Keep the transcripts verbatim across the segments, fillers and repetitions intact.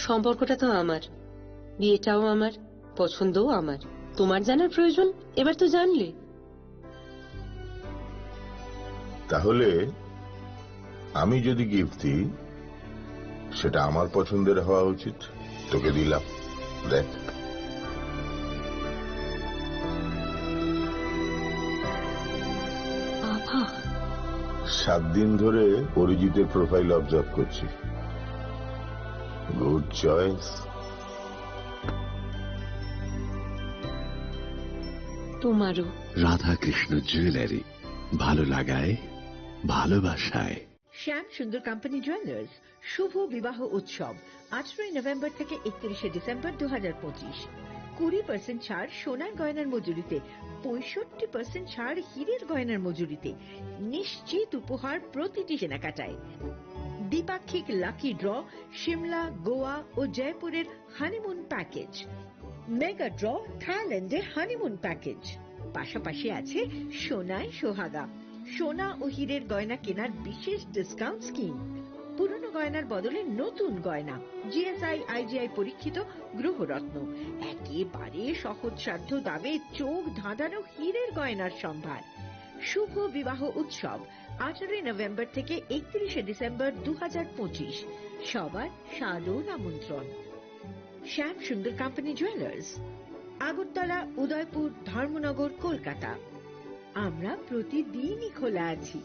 সম্পর্কটা তো আমার, বিয়েটাও আমার, পছন্দও আমার। তোমার জানার প্রয়োজন? এবার তো জানলে। তাহলে আমি যদি গিফট দিই, সেটা আমার পছন্দের হওয়া উচিত। তোকে দিলাম, দেখ। বাবা। সাত দিন ধরে অরিজিতের প্রোফাইল অবজার্ভ করছি। Good choice. তোমারও। রাধাকৃষ্ণ জুয়েলারি, ভালো লাগায় ভালোবাসায়। শ্যাম সুন্দর কোম্পানি জুয়েলার্স শুভ বিবাহ উৎসব, আঠারোই নভেম্বর থেকে একত্রিশে ডিসেম্বর দু হাজার পঁচিশ। কুড়ি পার্সেন্ট ছাড় সোনার গয়নার মজুরিতে, পঁয়ষট্টি পার্সেন্ট ছাড় হীরের গয়নার মজুরিতে। নিশ্চিত উপহার প্রতিটি কেনাকাটায়। দ্বিপাক্ষিক লাকি ড্র সিমলা, গোয়া ও জয়পুরের হানিমুন প্যাকেজ। মেগা ড্র থাইল্যান্ডে হানিমুন প্যাকেজ। পাশাপাশি আছে সোনায় সোহাগা, সোনা ও হীরের গয়না কেনার বিশেষ ডিসকাউন্ট স্কিম। পুরনো গয়নার বদলে নতুন গয়না, জিএসআই আইজিআই পরীক্ষিত গ্রহরত্ন। একেবারে সহজসাধ্য দামে চোখ ধাঁধানো হীরের গয়নার সম্ভার। শুভ বিবাহ উৎসব, আঠারোই নভেম্বর থেকে একত্রিশে ডিসেম্বর দু হাজার পঁচিশ। সবার সাদর আমন্ত্রণ। শ্যাম সুন্দর কোম্পানি জুয়েলার্স, আগরতলা, উদয়পুর, ধর্মনগর, কলকাতা। আমরা প্রতিদিনই খোলা আছি।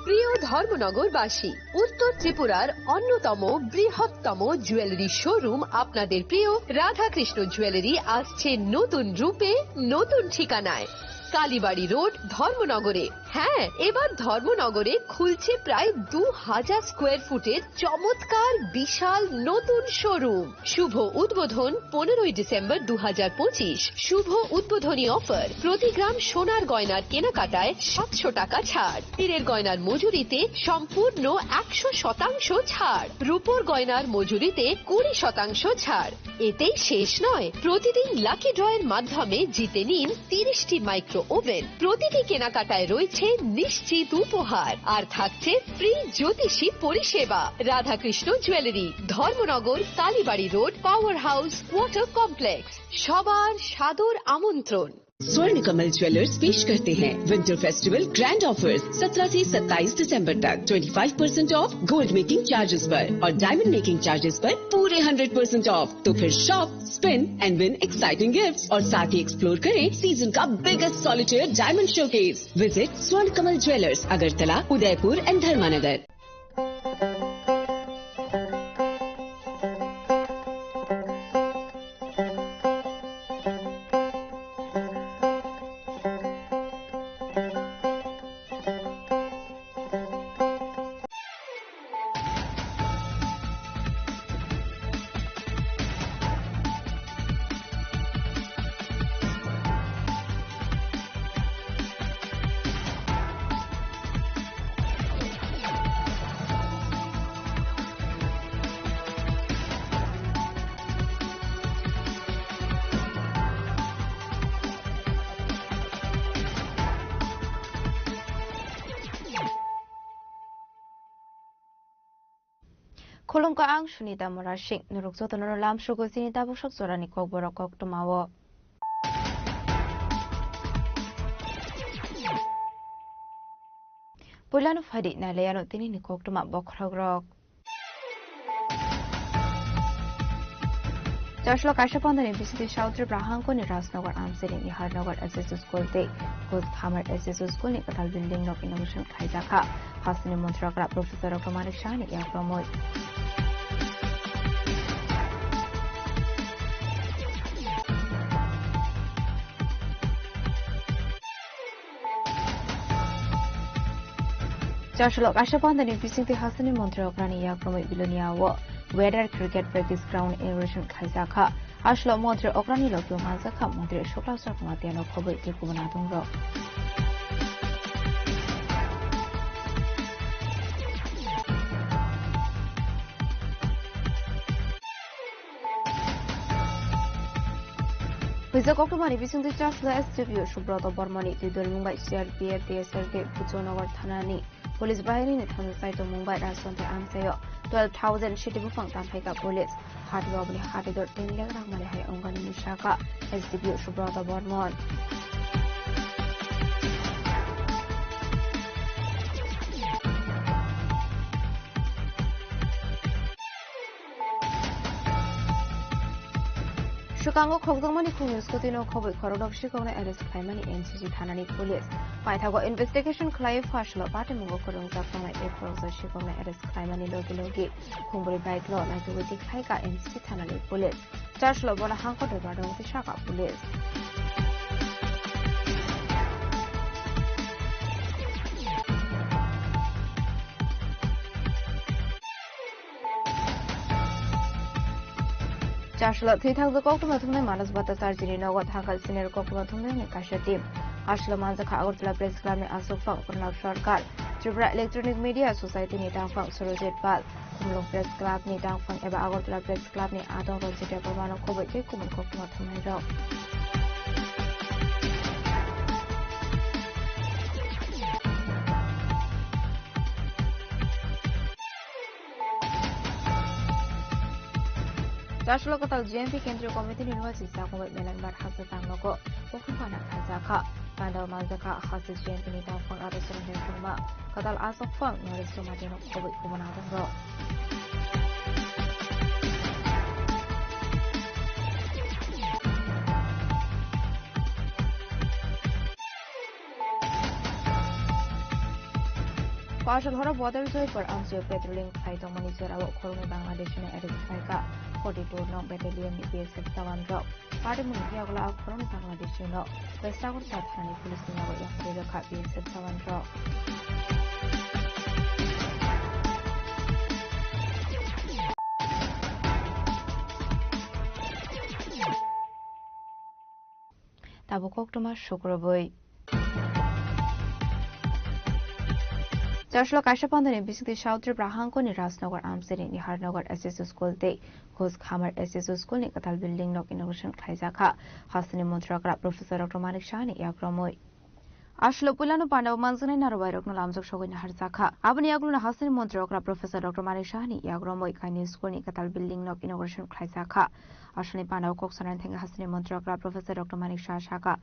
প্রিয় ধর্মনগরবাসী, উত্তর ত্রিপুরার অন্যতম বৃহত্তম জুয়েলারি শোরুম আপনাদের প্রিয় রাধাকৃষ্ণ জুয়েলারি আসছে নতুন রূপে, নতুন ঠিকানায়। কালীবাড়ি রোড, ধর্মনগরে। হ্যাঁ, এবার ধর্মনগরে খুলছে প্রায় দু হাজার স্কোয়ার ফুটের চমৎকার বিশাল নতুন শোরুম। শুভ উদ্বোধন পনেরোই ডিসেম্বর দু হাজার পঁচিশ। শুভ উদ্বোধনী অফার, প্রতি গ্রাম সোনার গয়নার কেনাকাটায় সাতশো টাকা ছাড়, হীরের গয়নার মজুরিতে সম্পূর্ণ একশো শতাংশ ছাড়, রূপোর গয়নার মজুরিতে কুড়ি শতাংশ ছাড়। এতেই শেষ নয়, প্রতিদিন লাকি ড্রয়ের মাধ্যমে জিতে নিন তিরিশটি মাইক্রো ওভেন। প্রতিটি কেনাকাটায় রয়েছে নিশ্চিত উপহার, আর থাকছে ফ্রি জ্যোতিষী পরিষেবা। Radhakrishna jewellery, Dharmanagar, Kalibari road, power house, water complex. সবার সাদর আমন্ত্রণ। स्वर्ण कमल ज्वेलर्स पेश करते हैं विंटर फेस्टिवल ग्रैंड ऑफर्स, सत्रह से सत्ताईस दिसंबर तक। Twenty five percent of gold making charges पर और डायमंड मेकिंग चार्जेस पर पूरे हंड्रेड परसेंट ऑफ। तो फिर shop, spin and win exciting gifts और साथ ही एक्सप्लोर करें सीजन का biggest solitaire diamond showcase. Visit स्वर्ण कमल ज्वेलर्स, अगरतला, उदयपुर एंड धर्मानगर। Khulumkha, ang Sunita Murasing. Norok jotono lamsugo chini tabuk sok jorani kokborok koktwmao. Puilano phaidi nailaiano tinini koktwma bokhorokrok. Chaslo kaisa pandani bisingtwi South Tripura hangkoni Rajnagar, Amchini, Niharnagar S S O School tei Kuthamar S S O School ni kwtal building rok inauguration khlaijakha. Hasteni montri okra Professor Doctor Manik Saha ni yakromwi. Chaslo kaisa pandani bisingtwi hasteni montri okrani yakromwi Bilonia o Weather Cricket Practice Ground inauguration khlaijakha. Aslo montri okrani logi manjakha montri Suklai Chakma tei ano khobwi tei kubun adongrok. Hwijak koktwmani bisingtwi Chaslo S D P O Subroto Bormani twi dwlmung bai C R P F tei S R K Pujonagar thanani Police bahini ni thamsa sai tongmung bai Rajsthanti amchaio twelve thousand siti buphang tamphai ka police. Hati oboni hati dor tin lakh rang mani hai ongani ni saka S D P O Subrata Bormon. Swkango khokjakmani khungni scooty-no khobwi khoroknwi sikokno arrest khlaimani N C C thanani police. Paithago investigation khlaiwi pharsalo patimungo kwrwngjak tongnai a khoroksa sikokno arrest khlaimani logi logi khungbrwi bike-no naitugwi tikhlaika N C C thanani police. Charge-lo bono hangkor debardong tei saka police. Charchla thwi thangjak koktwma thumnai Manas Bhattacharjini nogo thangkha senior koktwma thumnai ni kaisa team. Aswla manjakha Agartala Press Club ni aswk phang Pranab Sarkar, Tripura Electronic Media Society ni tangphang Surojit Pal, Khumulwng Press Club ni tangphang eba Agartala Press Club ni adong Ranjit Debbarma no khobwi tei kubun koktwma thumnai rok. Charchlo kwtal G M P Kendriya Committee ni Nuachi Chakhumbai Melengbar Hasta Tangnogo Bukhung Pana Khajakha. Pandao manjakha Hasta G M P ni Tangphang Aro Surendra Sharma. Kwtal Asok Phang Noresh Chomati no khobwi kubun adongrok. Kachal horo Bodal Joypur amchaio patrolling khlai tongmani jorao khoroknwi Bangladesh-no arrest khlaikha forty two nong battalion ni B S F jawan rok. Patimungni yagulo a khoroknwi Bangladesh-no West Agartala thanani police ni yago yakarwi rwkha B S F jawan rok. Tabuk koktwma sukrubwi. Charchlo kaisa pandani bisingtwi South Tripura hangkoni Rajnagar amchaini Niharnagar S S O school tei Ghos Khamar S S O school ni kwtal building nok inauguration khlaijakha. Hasteni montri okra Professor Doctor Manik Saha ni yakromwi. Aswlwi puilano pandao manjaknai narobairokno lamjak sogwi naharjakha. Aboni yagulono hasteni montri okra Professor Doctor Manik Saha ni yakromwi kainwi school ni kwtal building nok inauguration khlaijakha. Aswlni pandao kok sanani thangwi hasteni montri okra Professor Doctor Manik Saha sakha,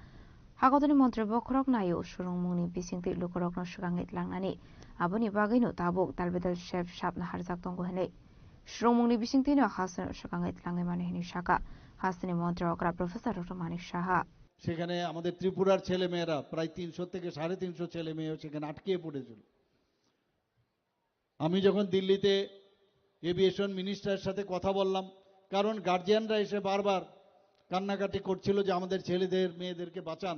Hagotoni montri bokhorok naio, swrwngmungni bisingtwi lukurokno swkangwi tlangnani. Aboni bagwino tabuk dalbidal sep sap naharjak tongo hwnwi. Swrwngmungni bisingtwino hasteno swkangwi tlangwi mani hwnwi sakha hasteni montri okra Professor Doctor Manik Saha. সেখানে আমাদের ত্রিপুরার ছেলেমেয়েরা প্রায় তিনশো থেকে সাড়ে তিনশো ছেলে মেয়ে সেখানে আটকে পড়েছিল। আমি যখন দিল্লিতে এভিয়েশন মিনিস্টারের সাথে কথা বললাম, কারণ গার্জিয়ানরা এসে বারবার কান্নাকাটি করছিল যে আমাদের ছেলেদের মেয়েদেরকে বাঁচান।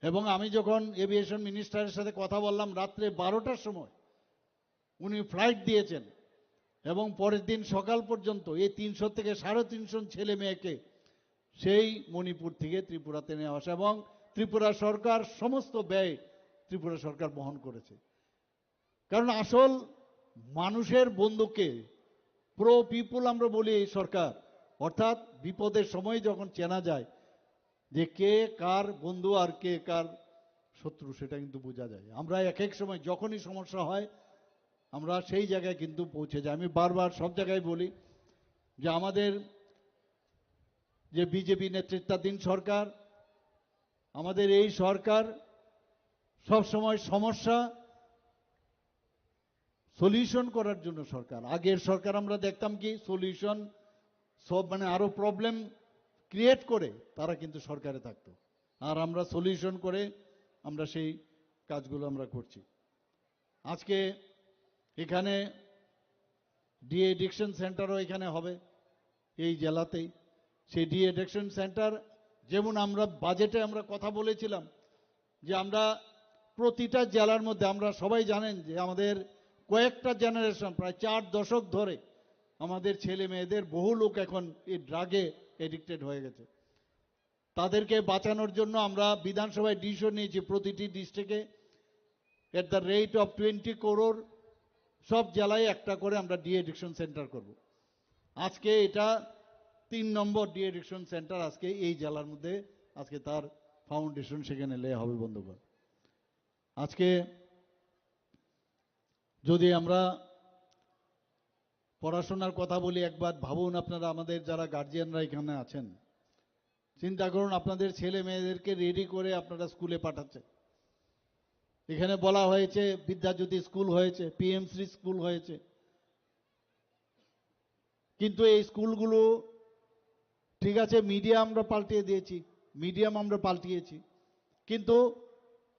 এবং আমি যখন এভিয়েশন মিনিস্টারের সাথে কথা বললাম রাত্রে বারোটার সময়, উনি ফ্লাইট দিয়েছেন এবং পরের দিন সকাল পর্যন্ত এই তিনশো থেকে সাড়ে তিনশো ছেলে মেয়েকে সেই মণিপুর থেকে ত্রিপুরাতে নেওয়া আসা এবং ত্রিপুরা সরকার সমস্ত ব্যয় ত্রিপুরা সরকার বহন করেছে। কারণ আসল মানুষের বন্ধুকে, প্রো পিপল আমরা বলি এই সরকার, অর্থাৎ বিপদের সময় যখন চেনা যায় যে কে কার বন্ধু আর কে কার শত্রু, সেটা কিন্তু বোঝা যায়। আমরা এক এক সময় যখনই সমস্যা হয়, আমরা সেই জায়গায় কিন্তু পৌঁছে যাই। আমি বারবার সব জায়গায় বলি যে আমাদের যে বিজেপি নেতৃত্বাধীন সরকার, আমাদের এই সরকার সব সময় সমস্যা সলিউশন করার জন্য সরকার। আগের সরকার আমরা দেখতাম কি সলিউশন সব, মানে, আরো প্রবলেম ক্রিয়েট করে তারা কিন্তু সরকারে থাকতো, আর আমরা সলিউশন করে আমরা সেই কাজগুলো আমরা করছি। আজকে এখানে ডি এডিকশন সেন্টারও এখানে হবে এই জেলাতেই। সেই ডি এডিকশন সেন্টার, যেমন আমরা বাজেটে আমরা কথা বলেছিলাম যে আমরা প্রতিটা জেলার মধ্যে, আমরা সবাই জানেন যে আমাদের কয়েকটা জেনারেশন, প্রায় চার দশক ধরে আমাদের ছেলে মেয়েদের বহু লোক এখন এই ড্রাগে এডিক্টেড হয়ে গেছে। তাদেরকে বাঁচানোর জন্য আমরা বিধানসভায় ডিসিশন নিয়েছি প্রতিটি ডিস্ট্রিক্টে at the rate of twenty crore সব জেলায় একটা করে আমরা ডি এডিকশন সেন্টার করব। আজকে এটা তিন নম্বর ডি এডিকশন সেন্টার আজকে এই জেলার মধ্যে, আজকে তার ফাউন্ডেশন সেখানে লে হবে, বন্ধুগণ। আজকে যদি আমরা পড়াশোনার কথা বলি, একবার ভাবুন আপনারা, আমাদের যারা গার্জিয়ানরা এখানে আছেন, চিন্তা করুন, আপনাদের ছেলে মেয়েদেরকে রেডি করে আপনারা স্কুলে পাঠাচ্ছেন। এখানে বলা হয়েছে বিদ্যাজ্যোতি স্কুল হয়েছে, পিএমসি স্কুল হয়েছে, কিন্তু এই স্কুলগুলো, ঠিক আছে, মিডিয়াম আমরা পাল্টিয়ে দিয়েছি, মিডিয়াম আমরা পাল্টিয়েছি, কিন্তু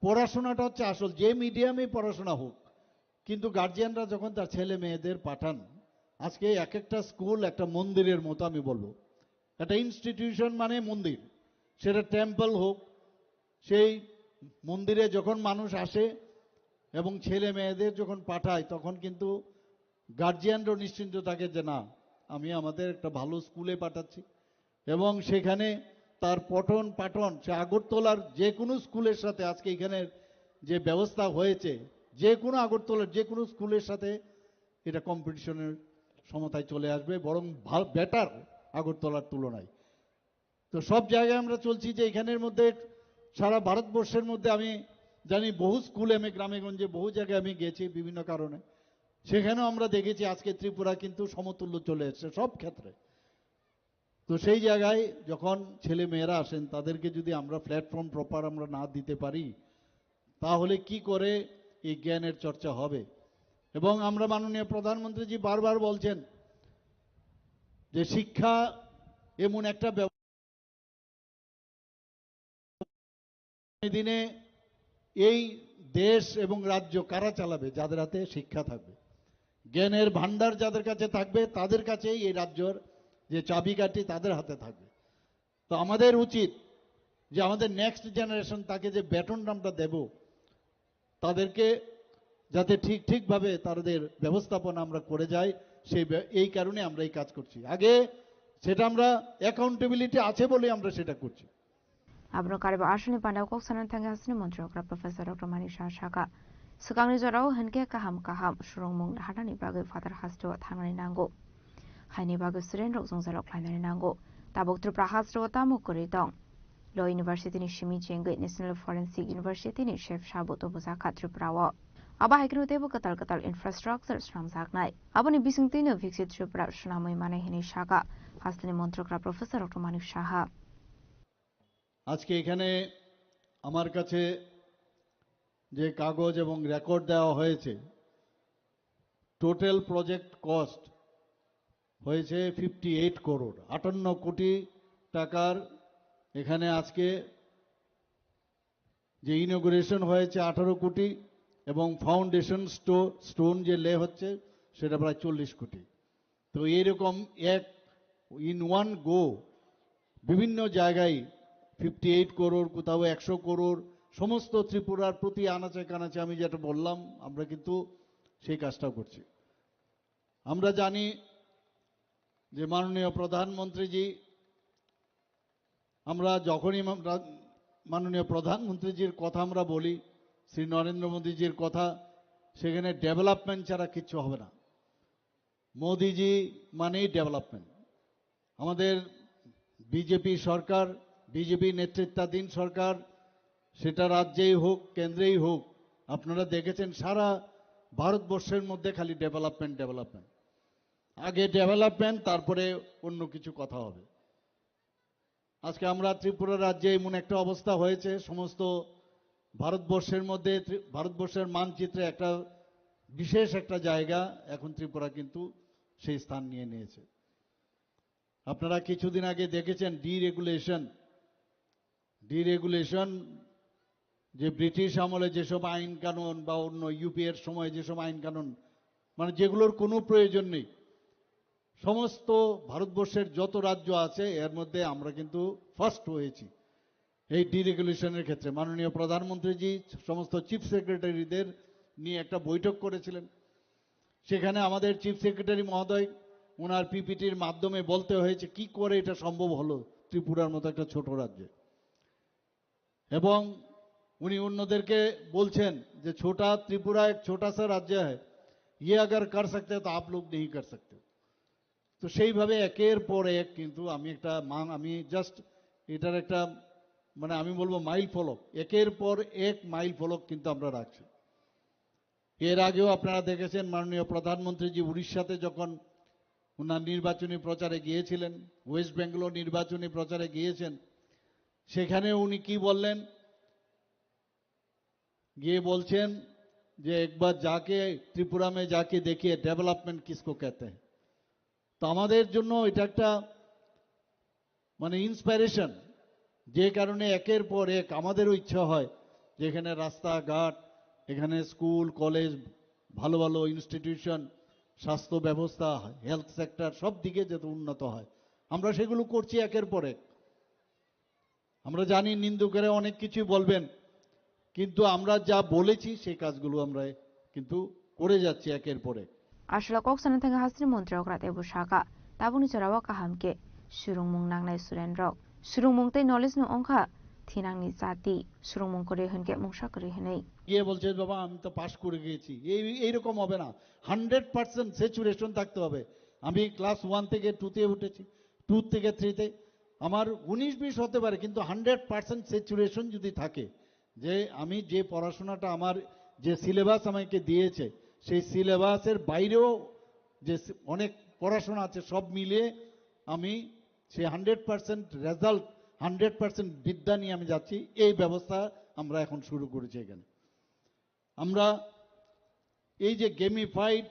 পড়াশোনাটা হচ্ছে আসল। যে মিডিয়ামে পড়াশোনা হোক, কিন্তু গার্জিয়ানরা যখন তার ছেলে মেয়েদের পাঠান, আজকে এক একটা স্কুল একটা মন্দিরের মতো আমি বলবো। একটা ইনস্টিটিউশন মানে মন্দির, সেটা টেম্পল হোক, সেই মন্দিরে যখন মানুষ আসে এবং ছেলে মেয়েদের যখন পাঠায়, তখন কিন্তু গার্জিয়ানরাও নিশ্চিন্ত থাকে যে না, আমি আমাদের একটা ভালো স্কুলে পাঠাচ্ছি। এবং সেখানে তার পঠন পাঠন, সে আগরতলার যে কোনো স্কুলের সাথে, আজকে এখানে যে ব্যবস্থা হয়েছে, যে কোনো আগরতলার যে কোনো স্কুলের সাথে এটা কম্পিটিশনের সমতায় চলে আসবে, বরং বেটার আগরতলার তুলনায়। তো সব জায়গায় আমরা চলছি যে এখানের মধ্যে, সারা ভারতবর্ষের মধ্যে আমি জানি বহু স্কুলে, আমি গ্রামে গঞ্জে বহু জায়গায় আমি গেছি বিভিন্ন কারণে, সেখানেও আমরা দেখেছি আজকে ত্রিপুরা কিন্তু সমতুল্য চলে এসেছে সব ক্ষেত্রে। তো সেই জায়গায় যখন ছেলে মেয়েরা আসেন, তাদেরকে যদি আমরা প্ল্যাটফর্ম প্রপার আমরা না দিতে পারি, তাহলে কি করে এই জ্ঞানের চর্চা হবে? এবং আমরা মাননীয় প্রধানমন্ত্রীজি বারবার বলছেন যে শিক্ষা এমন একটা ব্যব- দিনে এই দেশ এবং রাজ্য কারা চালাবে? যাদের হাতে শিক্ষা থাকবে, জ্ঞানের ভান্ডার যাদের কাছে থাকবে, তাদের কাছেই এই রাজ্যর যে চাবিকাঠি তাদের হাতে থাকবে। তো আমাদের উচিত যে আমাদের নেক্সট জেনারেশন, তাকে যে ব্যাটনটা আমরা দেব, তাদেরকে যাতে ঠিক ঠিকভাবে তাদের ব্যবস্থাপনা আমরা করে যাই, সেই ব্য- এই কারণে আমরা এই কাজ করছি। আগে সেটা আমরা অ্যাকাউন্টেবিলিটি আছে বলেই আমরা সেটা করছি। Abono kariba aswkni pandao kok sanani thangwi hasteni montri okra Professor Doctor Manik Saha sakha, swkangni jorao hinkhe kaham kaham surungmung naharnani bagwi phatar hasteo thangnani nango. Haini bagwi student rok jwngjal rok khlainani nango. Tabuk Tripura hasteo tamo kwrwi tong? Law University ni simi chengwi National Forensic University ni chef sabo tubujak kha Tripura o. Abo hai kheno teibo kwtal kwtal infrastructure swnamjaknai. Aboni bisingtwino Viksit Tripura swnamwi manai hinwi sakha hasteni montrokra Professor Doctor Manik Saha. আজকে এখানে আমার কাছে যে কাগজ এবং রেকর্ড দেওয়া হয়েছে, total project cost হয়েছে ফিফটি এইট করোড়, আটান্ন কোটি টাকার। এখানে আজকে যে ইনোগুরেশন হয়েছে আঠারো কোটি এবং ফাউন্ডেশন স্টোন যে লে হচ্ছে, সেটা প্রায় চল্লিশ কোটি। তো এইরকম এক, ইন ওয়ান গো, বিভিন্ন জায়গায় ফিফটি এইট করোড়, কোথাও একশো করোড়, সমস্ত ত্রিপুরার প্রতি আনাচে কানাচে আমি যেটা বললাম, আমরা কিন্তু সেই কাজটা করছি। আমরা জানি যে মাননীয় প্রধানমন্ত্রীজি, আমরা যখনই মা- রা- মাননীয় প্রধানমন্ত্রীজির কথা আমরা বলি, শ্রী নরেন্দ্র মোদীজির কথা, সেখানে ডেভেলপমেন্ট ছাড়া কিচ্ছু হবে না। মোদিজি মানেই ডেভেলপমেন্ট। আমাদের বিজেপি সরকার, বিজেপি নেতৃত্বাধীন সরকার, সেটা রাজ্যেই হোক, কেন্দ্রেই হোক, আপনারা দেখেছেন সারা ভারতবর্ষের মধ্যে খালি ডেভেলপমেন্ট, ডেভেলপমেন্ট। আগে ডেভেলপমেন্ট, তারপরে অন্য কিছু কথা হবে। আজকে আমরা ত্রিপুরা রাজ্যে এমন একটা অবস্থা হয়েছে, সমস্ত ভারতবর্ষের মধ্যে ত্রি- ভারতবর্ষের মানচিত্রে একটা বিশেষ একটা জায়গা এখন ত্রিপুরা কিন্তু সেই স্থান নিয়ে নিয়েছে। আপনারা কিছুদিন আগে দেখেছেন ডিরেগুলেশন, ডিরেগুলেশন যে ব্রিটিশ আমলে যেসব আইন কানুন বা অন্য ইউপিএর সময় যেসব আইন কানুন, মানে যেগুলোর কোনো প্রয়োজন নেই, সমস্ত ভারতবর্ষের যত রাজ্য আছে এর মধ্যে আমরা কিন্তু ফার্স্ট হয়েছি এই ডিরেগুলেশনের ক্ষেত্রে। মাননীয় প্রধানমন্ত্রীজি সমস্ত চিফ সেক্রেটারিদের নিয়ে একটা বৈঠক করেছিলেন, সেখানে আমাদের চিফ সেক্রেটারি মহোদয় ওনার পিপিটির মাধ্যমে বলতে হয়েছে কি করে এটা সম্ভব হলো ত্রিপুরার মতো একটা ছোট রাজ্যে। এবং উনি অন্যদেরকে বলছেন যে ছোটা ত্রিপুরা এক ছোটা সা রাজ্য হ্যায়, ইয়ে আগর কর সকতে তো আপ লোগ নেই কর সকতে। তো সেইভাবে একের পর এক কিন্তু আমি একটা মান, আমি জাস্ট এটার একটা, মানে, আমি বলবো মাইল ফলক, একের পর এক মাইল ফলক কিন্তু আমরা রাখছি। এর আগেও আপনারা দেখেছেন, মাননীয় প্রধানমন্ত্রীজি উড়িষ্যাতে যখন ওনার নির্বাচনী প্রচারে গিয়েছিলেন, ওয়েস্ট বেঙ্গলও নির্বাচনী প্রচারে গিয়েছেন, সেখানে উনি কি বললেন? গিয়ে বলছেন যে, "একবার যাকে ত্রিপুরা মে যাকে দেখিয়ে, ডেভেলপমেন্ট কিসকো কেতে হ্যায়?" তো আমাদের জন্য এটা একটা, মানে, ইন্সপিরেশন, যে কারণে একের পর এক আমাদেরও ইচ্ছা হয় যে এখানে রাস্তাঘাট, এখানে স্কুল, কলেজ, ভালো ভালো ইনস্টিটিউশন, স্বাস্থ্য ব্যবস্থা, হেলথ সেক্টর, সব দিকে যাতে উন্নত হয়। আমরা সেগুলো করছি একের পর এক। আমরা জানি নিন্দুকেরা অনেক কিছুই বলবেন, কিন্তু আমরা যা বলেছি সেই কাজগুলো আমরা কিন্তু করে যাচ্ছি একের পর এক। Aswk kok sana thangwi hasteni montri okra tei bwsaka tabukni jorao kaham khe swrwngmung nangnai student rok. Swrwngmung tei knowledge no wngkha thinangni jati. Swrwngmung kwrwi hwnkhe mungsa kwrwi hwnwi. গিয়ে বলছে, "বাবা, আমি তো পাশ করে গিয়েছি।" এই, এইরকম হবে না, হান্ড্রেড পার্সেন্ট স্যাচুরেশন থাকতে হবে। আমি ক্লাস ওয়ান থেকে টুতে উঠেছি, টু থেকে থ্রিতে, আমার উনিশ বিশ হতে পারে, কিন্তু হান্ড্রেড পার্সেন্ট স্যাচুরেশন যদি থাকে, যে আমি যে পড়াশোনাটা, আমার যে সিলেবাস আমাকে দিয়েছে, সেই সিলেবাসের বাইরেও যে সি-, অনেক পড়াশোনা আছে, সব মিলিয়ে আমি সেই hundred percent result, hundred percent বিদ্যা নিয়ে আমি যাচ্ছি। এই ব্যবস্থা আমরা এখন শুরু করেছি এখানে। আমরা এই যে গেমিফাইড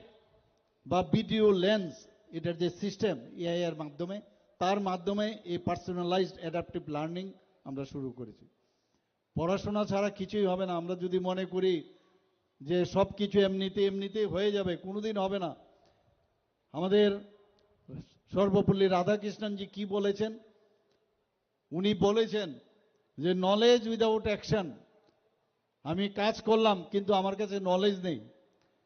বা ভিডিও লেন্স, এটার যে সিস্টেম এআই এর মাধ্যমে, তার মাধ্যমে এই পার্সোনালাইজড অ্যাডাপটিভ লার্নিং আমরা শুরু করেছি। পড়াশোনা ছাড়া কিছুই হবে না। আমরা যদি মনে করি যে সব কিছু এমনিতে এমনিতেই হয়ে যাবে, কোনোদিন হবে না। আমাদের সর্বপল্লী রাধাকৃষ্ণনজি কি বলেছেন? উনি বলেছেন যে, "নলেজ উইদাউট অ্যাকশন।" আমি কাজ করলাম, কিন্তু আমার কাছে নলেজ নেই,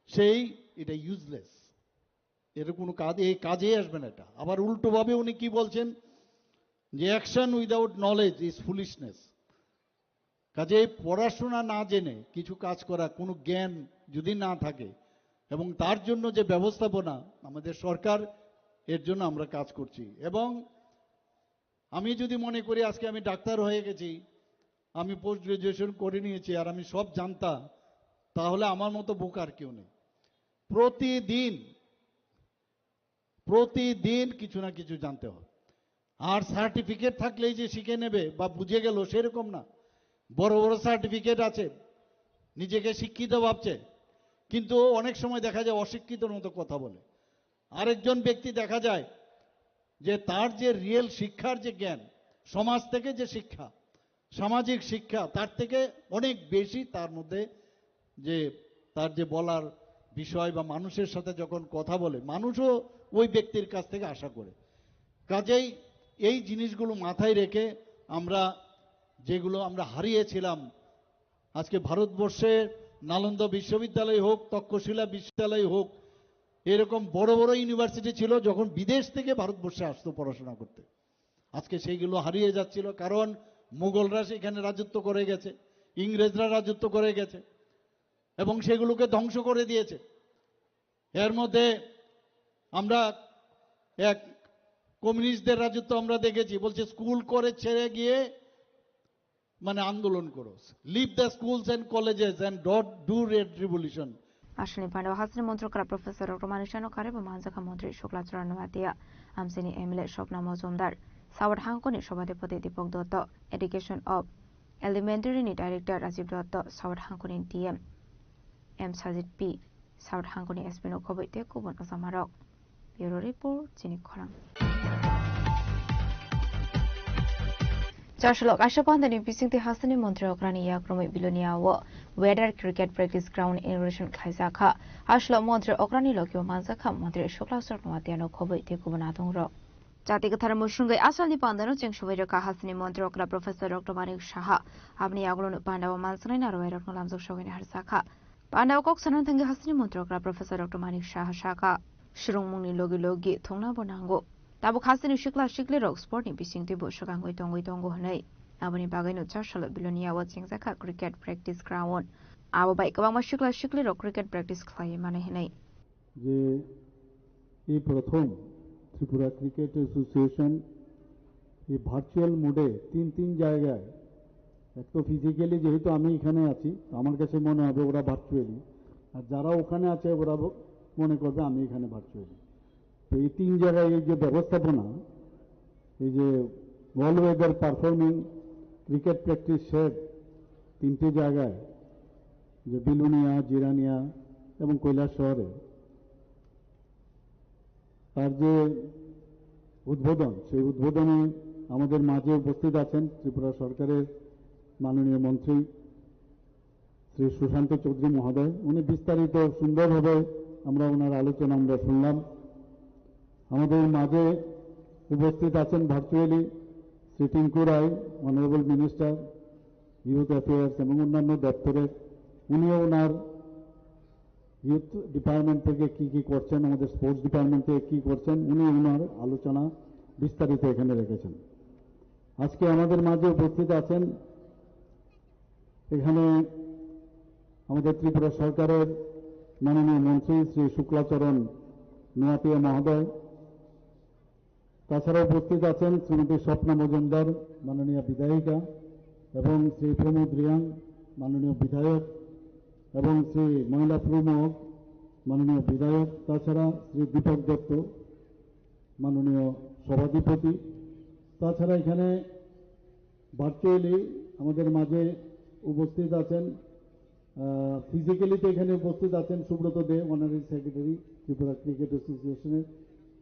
সেই এটা ইউজলেস, এটা কোনো কাজ, এই কাজেই আসবে না এটা। আবার উল্টোভাবে উনি কি বলছেন যে, "Action without knowledge is foolishness।" কাজেই পড়াশোনা না জেনে কিছু কাজ করা, কোনো জ্ঞান যদি না থাকে, এবং তার জন্য যে ব্যবস্থাপনা আমাদের সরকার, এর জন্য আমরা কাজ করছি। এবং আমি যদি মনে করি আজকে আমি ডাক্তার হয়ে গেছি, আমি পোস্ট গ্রাজুয়েশন করে নিয়েছি আর আমি সব জানতা, তাহলে আমার মতো বোকা আর কেউ নেই। প্রতিদিন, প্রতিদিন কিছু না কিছু জানতে হবে। আর সার্টিফিকেট থাকলেই যে শিখে নেবে বা বুঝে গেল, সেরকম না। বড় বড় সার্টিফিকেট আছে, নিজেকে শিক্ষিত ভাবছে, কিন্তু অনেক সময় দেখা যায় অশিক্ষিতর মতো কথা বলে। আরেকজন ব্যক্তি দেখা যায় যে তার যে রিয়েল শিক্ষার যে জ্ঞান, সমাজ থেকে যে শিক্ষা, সামাজিক শিক্ষা, তার থেকে অনেক বেশি তার মধ্যে যে তার যে বলার বিষয় বা মানুষের সাথে যখন কথা বলে, মানুষও ওই ব্যক্তির কাছ থেকে আশা করে। কাজেই এই জিনিসগুলো মাথায় রেখে আমরা যেগুলো আমরা হারিয়েছিলাম, আজকে ভারতবর্ষে নালন্দা বিশ্ববিদ্যালয় হোক, তক্ষশিলা বিশ্ববিদ্যালয় হোক, এরকম বড় বড় ইউনিভার্সিটি ছিল, যখন বিদেশ থেকে ভারতবর্ষে আসতো পড়াশোনা করতে। আজকে সেইগুলো হারিয়ে যাচ্ছিল, কারণ মুঘলরা সেখানে রাজত্ব করে গেছে, ইংরেজরা রাজত্ব করে গেছে এবং সেগুলোকে ধ্বংস করে দিয়েছে। এর মধ্যে আমরা এক কমিউনিস্টদের রাজত্ব আমরা দেখেছি, বলছে স্কুল করে ছেড়ে গিয়ে মানে আন্দোলন করো। Leave the schools and colleges and don't do red revolution. Aswkni pandao hasteni montri okra Professor Doctor Manik Saha no kare bo manjakha montri Shukla Charan Noatia, amchaini M L A Swapna Mojumdar, South Hangkoni Sabhapati Deepak Dutta, Education of Elementary ni Director Rajiv Dutta, South Hangkoni D M M Sajid P, South Hangkoni S P no khobwi tei kubun ojamarok. Bureau Report, chini khorang. Chasolo kaisa pandani bisingtwi hasteni montri okrani yakrumwi Bilonia o Weather Cricket Practice Ground inauguration khlaijak kha. Aswk montri okrani logi o manjak kha montri Shukla Charan Noatia no khobwi tei kubun adongrok. Jati kwthar musungwi asalni pandano cheng subai rwkha hasteni montri okra Professor Doctor Manik Saha. Aboni yagulo no pandao manjaknai narwai rokno lamjak sogwi naharjak kha. Pandao kok sanani thangwi hasteni montri okra Professor Doctor Manik Saha sakha, swrwngmungni logi logi thungna bo nango. Tabuk hasteni sikla siklirok sportni bisingtwi bo swkangwi tongwi tongo hwnwi. Aboni bagwino chasalo Bilonia o chengjakha cricket practice ground. Abo bai kwbangma sikla siklirok cricket practice khlaiwi mano hwnwi. যে এই প্রথম Tripura cricket association এই ভার্চুয়াল মোডে তিন তিন জায়গায়, এক তো ফিজিক্যালি যেহেতু আমি এখানে আছি, তো আমার কাছে মনে হবে ওরা ভার্চুয়ালি, আর যারা ওখানে আছে ওরা ব- মনে করবে আমি এখানে ভার্চুয়ালি। তো এই তিন জায়গায় এই যে ব্যবস্থাপনা, এই যে all weather performing cricket practice shed, তিনটে জায়গায়, যে বিলুনিয়া, জিরানিয়া এবং কৈলাসহরে, তার যে উদ্বোধন, সেই উদ্বোধনে আমাদের মাঝে উপস্থিত আছেন ত্রিপুরা সরকারের মাননীয় মন্ত্রী শ্রী সুশান্ত চৌধুরী মহোদয়। উনি বিস্তারিত সুন্দরভাবে আমরা ওনার আলোচনা আমরা শুনলাম। আমাদের মাঝে উপস্থিত আছেন ভার্চুয়ালি শ্রী টিঙ্কু রায়, অনারেবল মিনিস্টার, ইউথ অ্যাফেয়ার্স এবং অন্যান্য দপ্তরের। উনিও ওনার ইউথ ডিপার্টমেন্ট থেকে কি কি করছেন, আমাদের স্পোর্টস ডিপার্টমেন্ট থেকে কি করছেন, উনি ওনার আলোচনা বিস্তারিত এখানে রেখেছেন। আজকে আমাদের মাঝে উপস্থিত আছেন এখানে আমাদের ত্রিপুরা সরকারের মাননীয় মন্ত্রী শ্রী শুক্লাচরণ নোয়াতিয়া মহোদয়। তাছাড়া উপস্থিত আছেন শ্রীমতী স্বপ্না মজুমদার, মাননীয় বিধায়িকা, এবং শ্রী প্রমোদ রিয়াং, মাননীয় বিধায়ক, এবং শ্রী ময়নাক রুমক, মাননীয় বিধায়ক। তাছাড়া শ্রী দীপক দত্ত, মাননীয় সভাধিপতি। তাছাড়া এখানে ভার্চুয়ালি আমাদের মাঝে উপস্থিত আছেন, ফিজিক্যালি তো এখানে উপস্থিত আছেন সুব্রত দে, অনারারি সেক্রেটারি ত্রিপুরা ক্রিকেট অ্যাসোসিয়েশনের।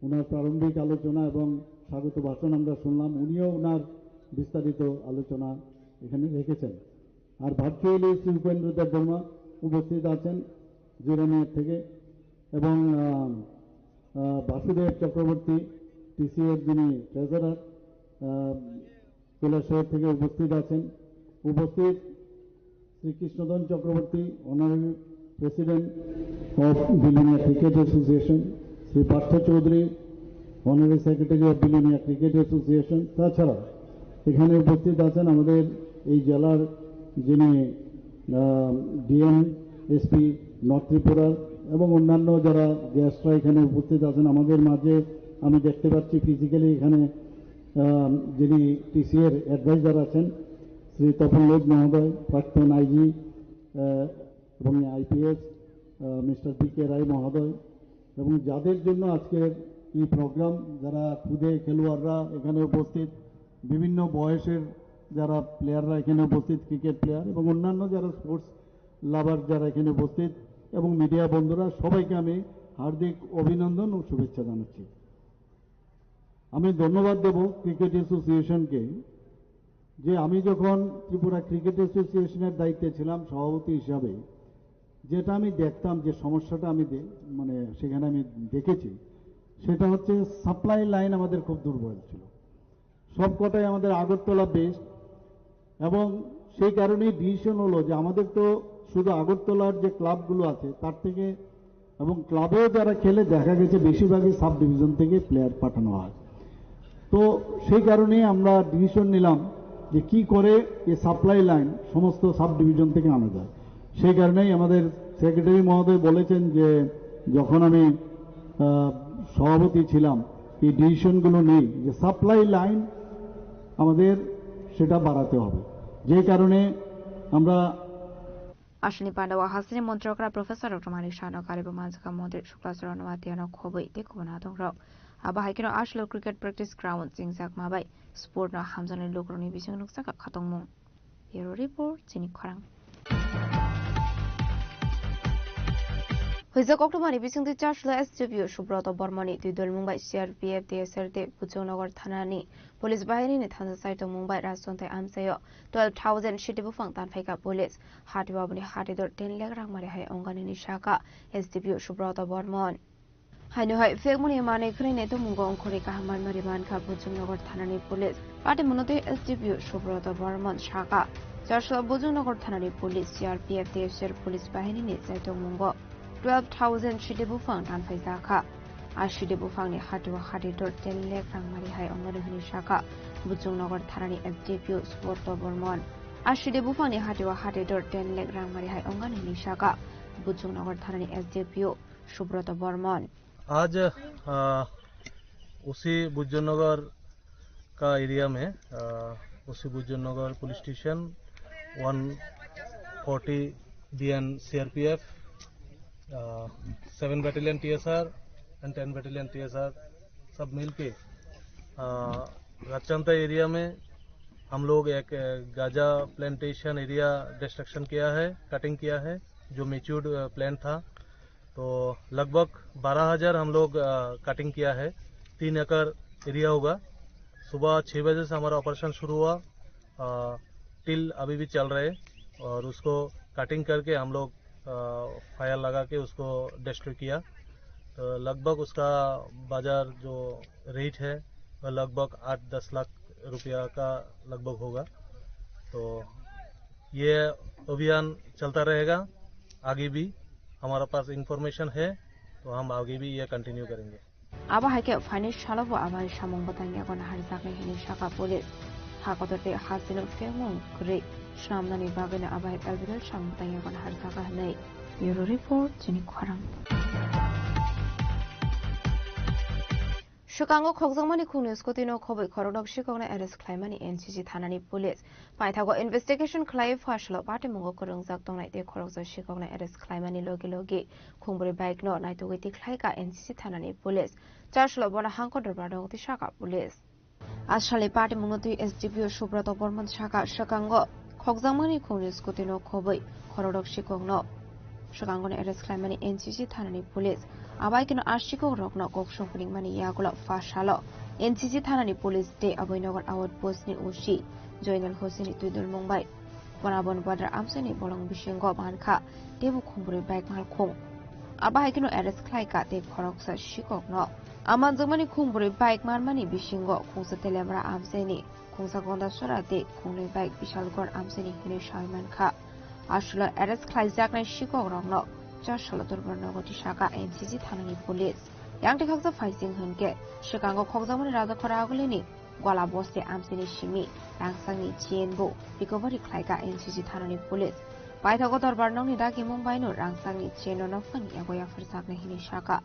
ওনার প্রারম্ভিক আলোচনা এবং স্বাগত ভাষণ আমরা শুনলাম। উনিও ওনার বিস্তারিত আলোচনা এখানে রেখেছেন। আর ভার্চুয়ালি শ্রী উপেন্দ্র দেববর্মা উপস্থিত আছেন জিরানিয়া থেকে, এবং আহ, আহ, বাসুদেব চক্রবর্তী, টিসিএর যিনি ট্রেজারার, কৈলাসহর থেকে উপস্থিত আছেন। উপস্থিত Shri Krishnadhan Chakraborty, honorary president of Belonia cricket association, Shri Partha Chowdhury, honorary secretary of Belonia cricket association. তাছাড়া এখানে উপস্থিত আছেন আমাদের এই জেলার যিনি ডিএম, এসপি নর্থ ত্রিপুরার, এবং অন্যান্য যারা গেস্টরা এখানে উপস্থিত আছেন আমাদের মাঝে। আমি দেখতে পাচ্ছি ফিজিক্যালি এখানে আহ, যিনি টিসিএর অ্যাডভাইজার আছেন, শ্রী তপন লোধ মহোদয়, প্রাক্তন আইজি এবং আইপিএস, মিস্টার বি কে রায় মহোদয়, এবং যাদের জন্য আজকের এই প্রোগ্রাম, যারা খুদে খেলোয়াড়রা এখানে উপস্থিত, বিভিন্ন বয়সের যারা প্লেয়াররা এখানে উপস্থিত, ক্রিকেট প্লেয়ার এবং অন্যান্য যারা স্পোর্টস লাভার যারা এখানে উপস্থিত, এবং মিডিয়া বন্ধুরা, সবাইকে আমি হার্দিক অভিনন্দন ও শুভেচ্ছা জানাচ্ছি। আমি ধন্যবাদ দেব ক্রিকেট অ্যাসোসিয়েশনকে, যে আমি যখন ত্রিপুরা ক্রিকেট অ্যাসোসিয়েশনের দায়িত্বে ছিলাম সভাপতি হিসাবে, যেটা আমি দেখতাম, যে সমস্যাটা আমি দে- মানে সেখানে আমি দেখেছি, সেটা হচ্ছে সাপ্লাই লাইন আমাদের খুব দুর্বল ছিল। সবকটাই আমাদের আগরতলা বেসড, এবং সেই কারণেই ডিসিশন হলো যে আমাদের তো শুধু আগরতলার যে ক্লাবগুলো আছে তার থেকে, এবং ক্লাবেও যারা খেলে দেখা গেছে বেশিরভাগই সাব ডিভিশন থেকে প্লেয়ার পাঠানো হয়। তো সেই কারণেই আমরা ডিসিশন নিলাম যে কি করে এই সাপ্লাই লাইন সমস্ত সাব ডিভিশন থেকে আনা যায়। সেই কারণেই আমাদের সেক্রেটারি মহোদয় বলেছেন যে যখন আমি আহ, সভাপতি ছিলাম, এই ডিসিশনগুলো নেই যে সাপ্লাই লাইন আমাদের সেটা বাড়াতে হবে, যে কারণে আমরা Aswini Panda o hasini montrokra Professor Doctor Manik Saha no karibo manjak mantri Shukla Charan Noatia no khobwi tei khobwi nathok rok. Abo hai kheno Aswlai cricket practice ground chingjakma bai sport no hamjaknai lukurokni bisingo nukjakha khatungmung. Bureau Report, chini khorang. Huijak October ni bisingtwi Chasla S D P O Subroto Bormoni twi dolmung bai C R P F, T S R tei Puchuknagar thanani police bahirini thansa saitongmung bai Rajchontai amchaio twelve thousand siti buphang tanphaikha police. Hati baboni hati dor ten lakh rangmari hai ongani hinwi sakha S D P O Subroto Bormon. Haino hai phekmani manwi khwnwi tongmungo wngkhorwi kaham manmari mankha Bujungnagar thanani police. Patimono tei S D P O Subroto Bormon sakha, Chasla Bujungnagar thanani police, C R P F, T S R police bahinini chaitongmungo twelve thousand sidi buphang tanphaijakha. A sidi buphangni hatio hati dor ten lakh rangmari hai ongmani hwnwi sakha Bujungnagar thanani S D P O Subroto Bormon. A sidi buphangni hatio hati dor ten lakh rangmari hai ongmani hwnwi sakha Bujungnagar thanani S D P O Subroto Bormon. आज, अ, उसी बुज्जनगर का एरिया में, uh, उसी Bujjanagar police station one forty B N C R P F seven battalion TSR and ten battalion TSR सब मिलके, आ, रतचंदा एरिया में हम लोग एक, अ, गांजा प्लांटेशन एरिया डिस्ट्रक्शन किया है, कटिंग किया है, जो मेच्योर्ड, अ, प्लांट था। तो लगभग बारह हज़ार हम लोग, अ, कटिंग किया है, तीन एकड़ एरिया होगा। सुबह छः बजे से हमारा ऑपरेशन शुरू हुआ, अ, टिल अभी भी चल रहे हैं और उसको कटिंग करके हम लोग, अ, फायर लगा के उसको डिस्ट्रॉय किया। तो लगभग उसका बाजार जो रेट है, वह लगभग आठ दस लाख रुपया का लगभग होगा। तो ये अभियान चलता रहेगा, आगे भी हमारे पास इंफॉर्मेशन है, तो हम आगे भी ये कंटिन्यू करेंगे। Abo hai khe phaini salo bo abo hai samung bwtang yago naharjaknai hwnwi sakha police. Ha kotor tei hasteni utkemung kwrwi swnamnani bagwino abo hai albido samung bwtang yago naharjakha hwnwi. Bureau Report, Chini Khorang. Swkango khokjakmani khungni scooty no khobwi khoroknok sikokno arrest khlaimani N C C thanani police. Paithago investigation khlai pha salo patimungo kwrwngjak tongnai tei khoroksa sikokno arrest khlaimani logi logi khungbrwi bike no naitugwi tikhlaikha N C C thanani police. Char salo bono hangkor dorbar no tisakha police. Asali party mungno twi S D P O Subroto Bormon saka swkango khokjakmani khungni scooty no khobwi khororok sikokno swkangoni arrest khlaimani N C C thanani police. Abai kino a sikok rokno kok songpringmani yagulo pha salo N C C thanani police tei Aboinogar outpost ni O C Joinal Hossein ni twidulmung bai Bonabon Border amchaini bolong bisingo mankha teibo khungbrwi bike malkhung. Abo hai kheno arrest khlai ka tei khoroksa sikokno. A manjakmani khungbrwi bike marmani bisingo khungsa Teliamura amchaini, khungsa Gondasora tei khungnwi bike Bishalgarh amchaini hinwi sawi mankha. Aswkno arrest khlaijaknai sikokrokno Chasalo Durbar nogo tisaka N C C thanani police. Yang tikhaksa phaising hwnkhe, swkango khokjakmani Rajakhora Agulini gola boste amchaini simi rangsangni chain bo recovery khlaika N C C thanani police. Paithago Dorbar nokni dagimung baino rangsangni chain no nokhani yago yapharjaknai hinwi saka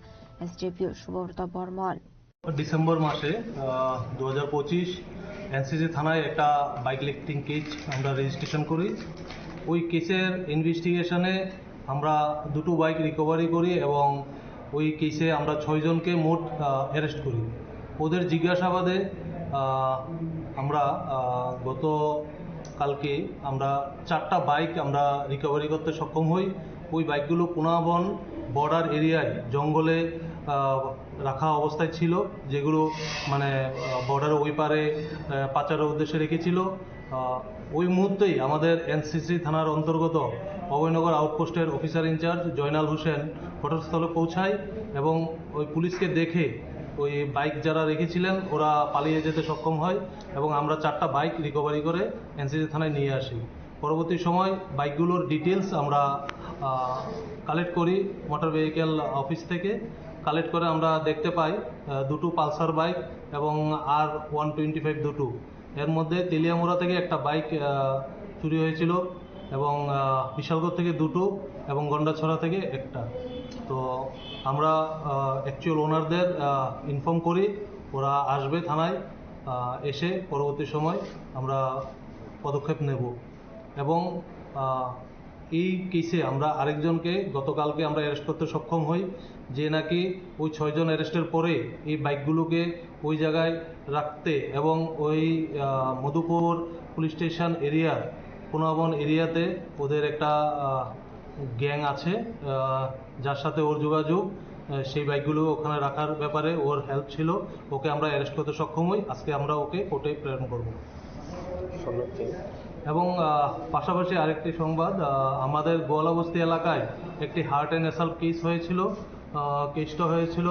S D P O Subrata Bormon. December মাসে, আহ, দু হাজার পঁচিশ এনসিসি থানায় একটা bike lifting case আমরা রেজিস্ট্রেশন করি। ওই কেসের ইনভেস্টিগেশনে আমরা দুটো বাইক রিকভারি করি এবং ওই কেসে আমরা ছয়জনকে মোট, আহ, অ্যারেস্ট করি। ওদের জিজ্ঞাসাবাদে, আহ, আমরা, আহ, গত কালকে আমরা চারটা বাইক আমরা রিকভারি করতে সক্ষম হই। ওই বাইকগুলো পুনাবন বর্ডার এরিয়ায় জঙ্গলে, আহ, রাখা অবস্থায় ছিল, যেগুলো মানে, আহ, বর্ডার ওই পারে, আহ, পাচারের উদ্দেশ্যে রেখেছিল। আহ, ওই মুহূর্তেই আমাদের এনসিসি থানার অন্তর্গত অভয়নগর আউটপোস্টের অফিসার ইনচার্জ জয়নাল হোসেন ঘটনাস্থলে পৌঁছায় এবং ওই পুলিশকে দেখে ওই বাইক যারা রেখেছিলেন ওরা পালিয়ে যেতে সক্ষম হয় এবং আমরা চারটা বাইক রিকভারি করে এনসিসি থানায় নিয়ে আসি। পরবর্তী সময় বাইকগুলোর ডিটেলস আমরা, আহ, কালেক্ট করি মোটর ভেহিকেল অফিস থেকে। কালেক্ট করে আমরা দেখতে পাই, আহ, দুটো পালসার বাইক এবং আর ওয়ান টোয়েন্টি ফাইভ দুটো। এর মধ্যে তেলিয়ামুড়া থেকে একটা বাইক, আহ, চুরি হয়েছিল এবং, আহ, বিশালগড় থেকে দুটো এবং গন্ডাছড়া থেকে একটা। তো আমরা, আহ, অ্যাকচুয়াল ওনারদের, আহ, ইনফর্ম করি, ওরা আসবে থানায়, আহ, এসে পরবর্তী সময় আমরা পদক্ষেপ নেব। এবং, আহ, এই কেসে আমরা আরেকজনকে গতকালকে আমরা অ্যারেস্ট করতে সক্ষম হই, যে নাকি ওই ছয়জন অ্যারেস্টের পরে এই বাইকগুলোকে ওই জায়গায় রাখতে এবং ওই, আহ, মধুপুর পুলিশ স্টেশন এরিয়ার পুনাবন এরিয়াতে ওদের একটা, আহ, গ্যাং আছে, আহ, যার সাথে ওর যোগাযোগ, আহ, সেই বাইকগুলো ওখানে রাখার ব্যাপারে ওর হেল্প ছিল। ওকে আমরা অ্যারেস্ট করতে সক্ষম হই। আজকে আমরা ওকে কোর্টে প্রেরণ করব। এবং, আহ, পাশাপাশি আরেকটি সংবাদ, আহ, আমাদের গোয়ালাবস্তি এলাকায় একটি হার্ট অ্যান্ড অ্যাসাল্ট কেস হয়েছিল। আহ, কেসটা হয়েছিল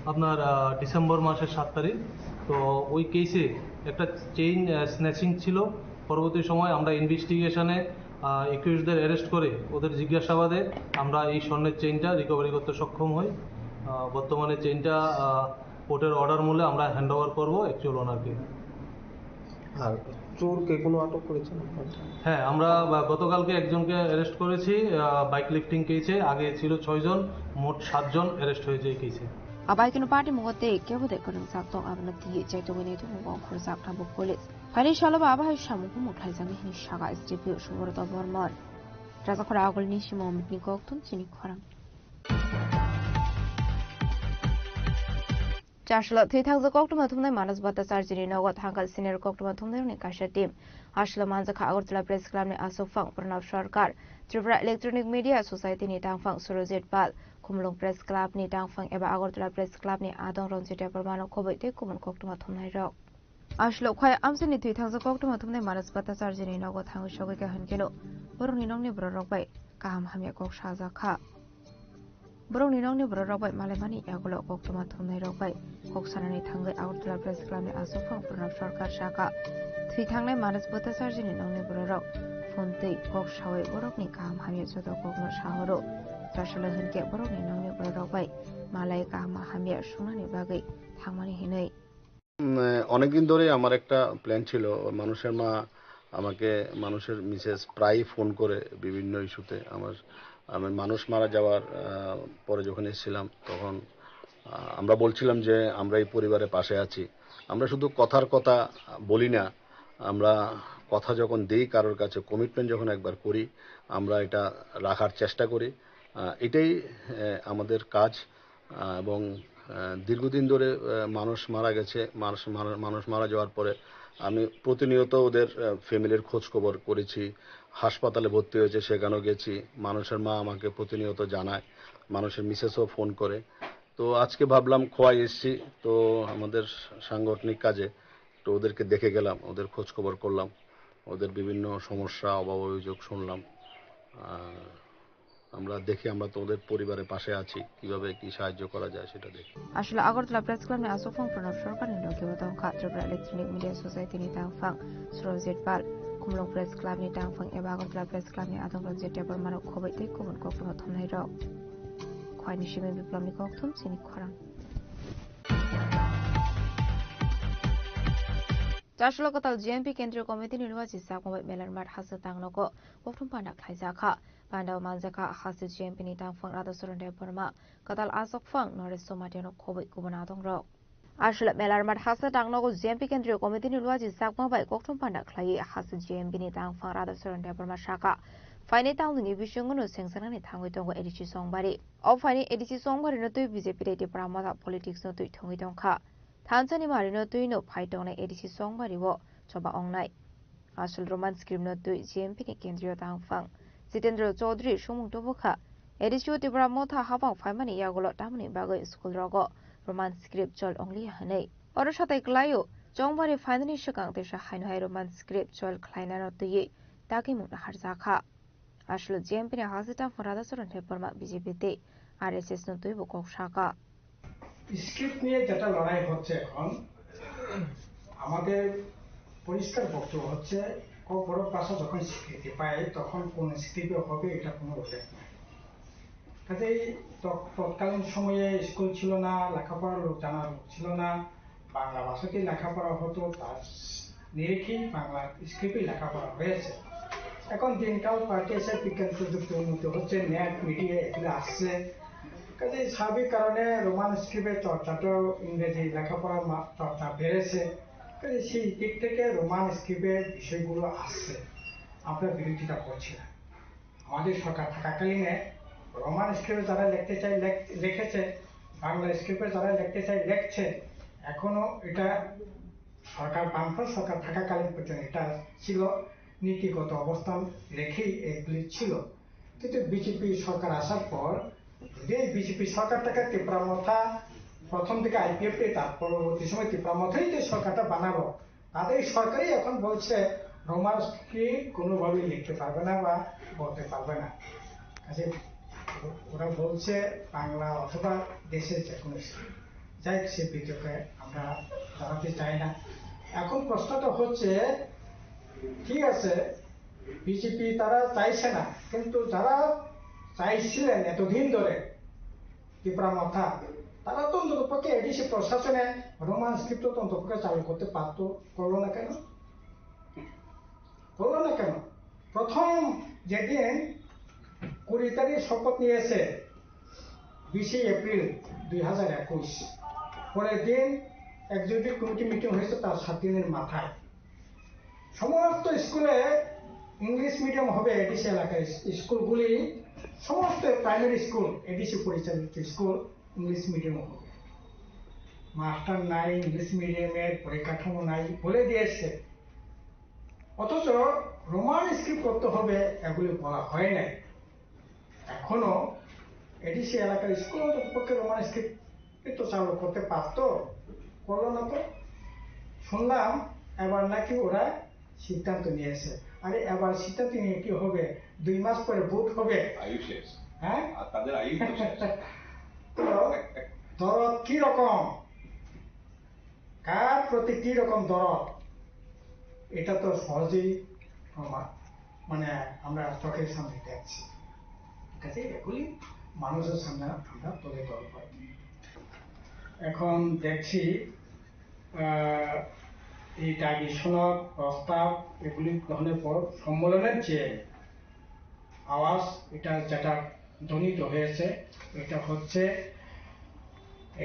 আপনার, আহ, ডিসেম্বর মাসের সাত তারিখ। তো ওই কেসে একটা চেইন, আহ, স্ন্যাচিং ছিল। পরবর্তী সময় আমরা ইনভেস্টিগেশনে, আহ, একুশদের অ্যারেস্ট করে ওদের জিজ্ঞাসাবাদে আমরা এই স্বর্ণের চেইনটা রিকভারি করতে সক্ষম হই। আহ, বর্তমানে চেইনটা, আহ, কোর্টের অর্ডার মূলে আমরা হ্যান্ড ওভার করবো অ্যাকচুয়াল ওনারকে। আর চোরকে কোনো আটক করেছেন আপনারা? হ্যাঁ, আমরা, আহ, গতকালকে একজনকে অ্যারেস্ট করেছি, আহ, বাইক লিফটিং কেসে। আগে ছিল ছয়জন, মোট সাতজন অ্যারেস্ট হয়েছে এই কেসে। Abai kunu party mungo tei kebo de kwrwngjak tong abono twi chaitugwi naitukmung bo khorjak tabuk police. Phaini salo bo abo hai samung humung khlaijaknai hwnwi saka S D P O Subrata Bormon. Rajakhora Agulini Simon Mitni kokthum chini khorang. Chasla thwi thangjak koktwma thumnai Manas Bhattacharjini nogo thangkha senior koktwma thumnairokni kaisa team. Aswla manjakha Agartala Press Club ni aswkphang Pranab Sarkar, Tripura Electronic Media Society ni tangphang Surojit Pal, Khumulwng Press Club ni tangphang eba Agartala Press Club ni adong Ranjit Debbarma no khobwi tei kubun koktwma thumnairok. Aswla khwai amchaini thwi thangjak koktwma thumnai Manas Bhattacharjini nogo thangwi sogwi kha hwnkhe no borokni nokni bororok bai kaham hamya kok sajakha. Borokni nokni bororok bai malaimani yagulo koktwma thumnairok bai kok sanani thangwi Agartala Press Club ni aswkphang Pranab Sarkar sakha, thwi thangnai Manas Bhattacharjini nokni bororok phone twi kok sawi borokni kaham hamya joto kokno sahoro. Chaswlai hwnkhe borokni nokni bororok bai malai kaham hamya sungnani bagwi thangmani hinwi. উম, অনেকদিন ধরেই আমার একটা প্ল্যান ছিল। মানুষের মা আমাকে, মানুষের মিসেস প্রায়ই ফোন করে বিভিন্ন ইস্যুতে। আমার, আমি মানুষ মারা যাওয়ার, আহ, পরে যখন এসেছিলাম, তখন, আহ, আমরা বলছিলাম যে আমরা এই পরিবারের পাশে আছি। আমরা শুধু কথার কথা বলি না, আমরা কথা যখন দেই কারোর কাছে, কমিটমেন্ট যখন একবার করি, আমরা এটা রাখার চেষ্টা করি। আহ, এটাই, আহ, আমাদের কাজ। আহ, এবং, আহ, দীর্ঘদিন ধরে, আহ, মানুষ মারা গেছে, মানুষ মারা, মানুষ মারা যাওয়ার পরে আমি প্রতিনিয়ত ওদের, আহ, ফ্যামিলির খোঁজ খবর করেছি, হাসপাতালে ভর্তি হয়েছে, সেখানেও গেছি। মানুষের মা আমাকে প্রতিনিয়ত জানায়, মানুষের মিসেসও ফোন করে। তো আজকে ভাবলাম খোয়াই এসছি, তো আমাদের সাংগঠনিক কাজে তো ওদেরকে দেখে গেলাম, ওদের খোঁজ খবর করলাম, ওদের বিভিন্ন সমস্যা, অভাব অভিযোগ শুনলাম। আহ, আমরা দেখি, আমরা তো ওদের পরিবারের পাশে আছি, কিভাবে কি সাহায্য করা যায় সেটা দেখি। Aswla Agartala Press Club ni aswkphang Pranab Sarkar ni logi o tongkha Tripura Electronic Media Society ni tangphang Surojit Pal, Khumulwng Press Club ni tangphang eba Agartala Press Club ni adong Ranjit Debbarma no khobwi tei kubun koktwma thumnairok. Khwai ni simi Biplab ni kokthum chini khorang. Chaswla kwtal G M P Kendriya Committee ni luachi sakma bai Melarmat hasta tangnogo koktwm panda khlaijakha. Panda o manjakha hasta G M P ni tangphang Radhacharan Debbarma, kwtal aswkphang Naresh Somatia no khobwi kubun adongrok. Aswla Melarmat hasta tangnogo G M P Kendriya Committee ni luachi sakma bai koktwm panda khlaiwi hasta G M P ni tangphang Radhacharan Debbarma sakha, phainai tangduni bisingo no sengjaknani thangwi tongo A D C Songbari. O phainai A D C Songbari no twi B J P tei Tipra Motha politics no twi thwngwi tongkha. Thansa ni mari no twi no phai tongnai A D C Songbari o choba ongnai. Aswla Roman script no twi G M P ni kendriyo tangphang Jitendra Chaudhary swngmung tubukha, A D C o Tipra Motha hapang phaimani yagulo tamoni bagwi school rogo Roman script chol ongliya hwnwi. Oro satai kwlaio, Chongbari phainani swkang teisa haino hai Roman script chol khlainano twiwi dagimung naharjakha. Aswla G M P ni hasteo tangphang Radhacharan Debbarma B J P tei R S S no twibo kok sakha. Script নিয়ে যেটা লড়াই হচ্ছে এখন, আমাদের পরিষ্কার বক্তব্য হচ্ছে, ককবরক ভাষা যখন স্বীকৃতি পায়, তখন কোন স্ক্রিপ্টে হবে, এটা কোনো উল্লেখ নেই। কাজেই তৎ-, তৎকালীন সময়ে স্কুল ছিল না, লেখাপড়ার লোক জানার লোক ছিল না, বাংলা ভাষাতেই লেখাপড়া হতো, তার নিরিখেই বাংলা স্ক্রিপ্টই লেখাপড়া হয়েছে। এখন দিনকাল পাল্টেছে, বিজ্ঞান প্রযুক্তির উন্নতি হচ্ছে, নেট, মিডিয়া এগুলো আসছে, কাজেই স্বাভাবিক কারণে রোমান স্ক্রিপ্টের চর্চাটাও, ইংরেজি লেখাপড়ার মা-, চর্চা বেড়েছে। কাজেই সেই দিক থেকে রোমান স্ক্রিপ্টের বিষয়গুলো আসছে। আমরা বিরোধিতা করছি না। আমাদের সরকার থাকাকালীনে রোমান স্ক্রিপ্টে যারা লিখতে চায় লেখ-, লিখেছে, বাংলা স্ক্রিপ্টে যারা লিখতে চায় লেখছে। এখনো এটা সরকার, বামফ্রন্ট সরকার থাকাকালীন পর্যন্ত এটা ছিল, নীতিগত অবস্থান রেখেই এগুলি ছিল। কিন্তু বিজেপি সরকার আসার পর, যদি এই বিজেপি সরকারটাকে তিপ্রা মথা প্রথম দিকে আইপিএফ, তার পরবর্তী সময় তিপ্রা মথাই যে সরকারটা বানালো, তাদের সরকারই এখন বলছে রোমান স্ক্রিপ্ট কোনোভাবেই লিখতে পারবে না বা বলতে পারবে না। কাজে ওরা বলছে বাংলা অথবা দেশের যে কোনো স্ক্রিপ্ট। যাই হোক, সে বিতর্কে আমরা দাঁড়াতে চাই না। এখন প্রশ্নটা হচ্ছে, ঠিক আছে, বিজেপি তারা চাইছে না, কিন্তু যারা চাইছিলেন এতদিন ধরে তিপ্রা মথা, তারা তো অন্তত পক্ষে এডিসি প্রশাসনে রোমান স্ক্রিপ্ট তো অন্তত পক্ষে চালু করতে পারতো, করলো না কেন? করলো না কেন? প্রথম যেদিন কুড়ি তারিখ শপথ নিয়েছে, বিশে এপ্রিল দুই হাজার একুশ, পরের দিন এক্সিকিউটিভ কমিটি মিটিং হয়েছে তার সাত দিনের মাথায়। সমস্ত স্কুলে ইংলিশ মিডিয়াম হবে, এডিসি এলাকার স্কুলগুলি সমস্ত প্রাইমারি স্কুল, এডিসি পরিচালিত স্কুল ইংলিশ মিডিয়াম হবে। মাস্টার নাই, ইংলিশ মিডিয়ামের পরিকাঠামো নাই, বলে দিয়েছে। অথচ রোমান স্ক্রিপ্ট করতে হবে, এগুলি বলা হয় নাই। এখনো এডিসি এলাকার স্কুল অন্তত পক্ষে রোমান স্ক্রিপ্ট তো চালু করতে পারতো, করলো না তো। শুনলাম এবার নাকি ওরা সিদ্ধান্ত নিয়েছে। আরে, এবার সিদ্ধান্ত নিয়ে কি হবে? দুই মাস পরে ভোট হবে। আয়ু শেষ। হ্যাঁ? আর তাদের আয়ু তো শেষ। তো দরদ কি রকম, কার প্রতি কি রকম দরদ, এটা তো সহজেই প্রমাণ, মানে, আমরা চোখের সামনে দেখছি। ঠিক আছে, এগুলি মানুষের সামনে আমরা তুলে ধরব। এখন দেখছি, আহ, এই দাবি সনদ, প্রস্তাব এগুলি গ্রহণের পর সম্মেলনের যে আওয়াজ, এটা যেটা ধ্বনিত হয়েছে, এটা হচ্ছে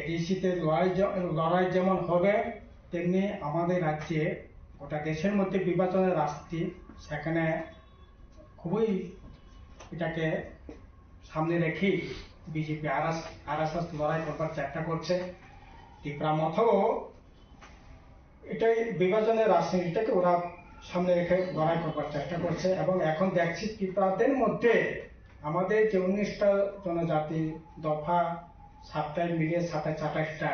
এডিসিতে লড়াই যে-, লড়াই যেমন হবে, তেমনি আমাদের রাজ্যে গোটা দেশের মধ্যে বিভাজনের রাজনীতি, সেখানে খুবই এটাকে সামনে রেখেই বিজেপি আরএস-, আরএসএস লড়াই করবার চেষ্টা করছে। ত্রিপুরা মথও এটাই বিভাজনের রাজনীতিটাকে ওরা সামনে রেখে লড়াই করবার চেষ্টা করছে। এবং এখন দেখছি ত্রিপুরাদের মধ্যে আমাদের যে উনিশটা জনজাতি দফা, সাতটায় মিলিয়ে সাতাশ আঠাশটা,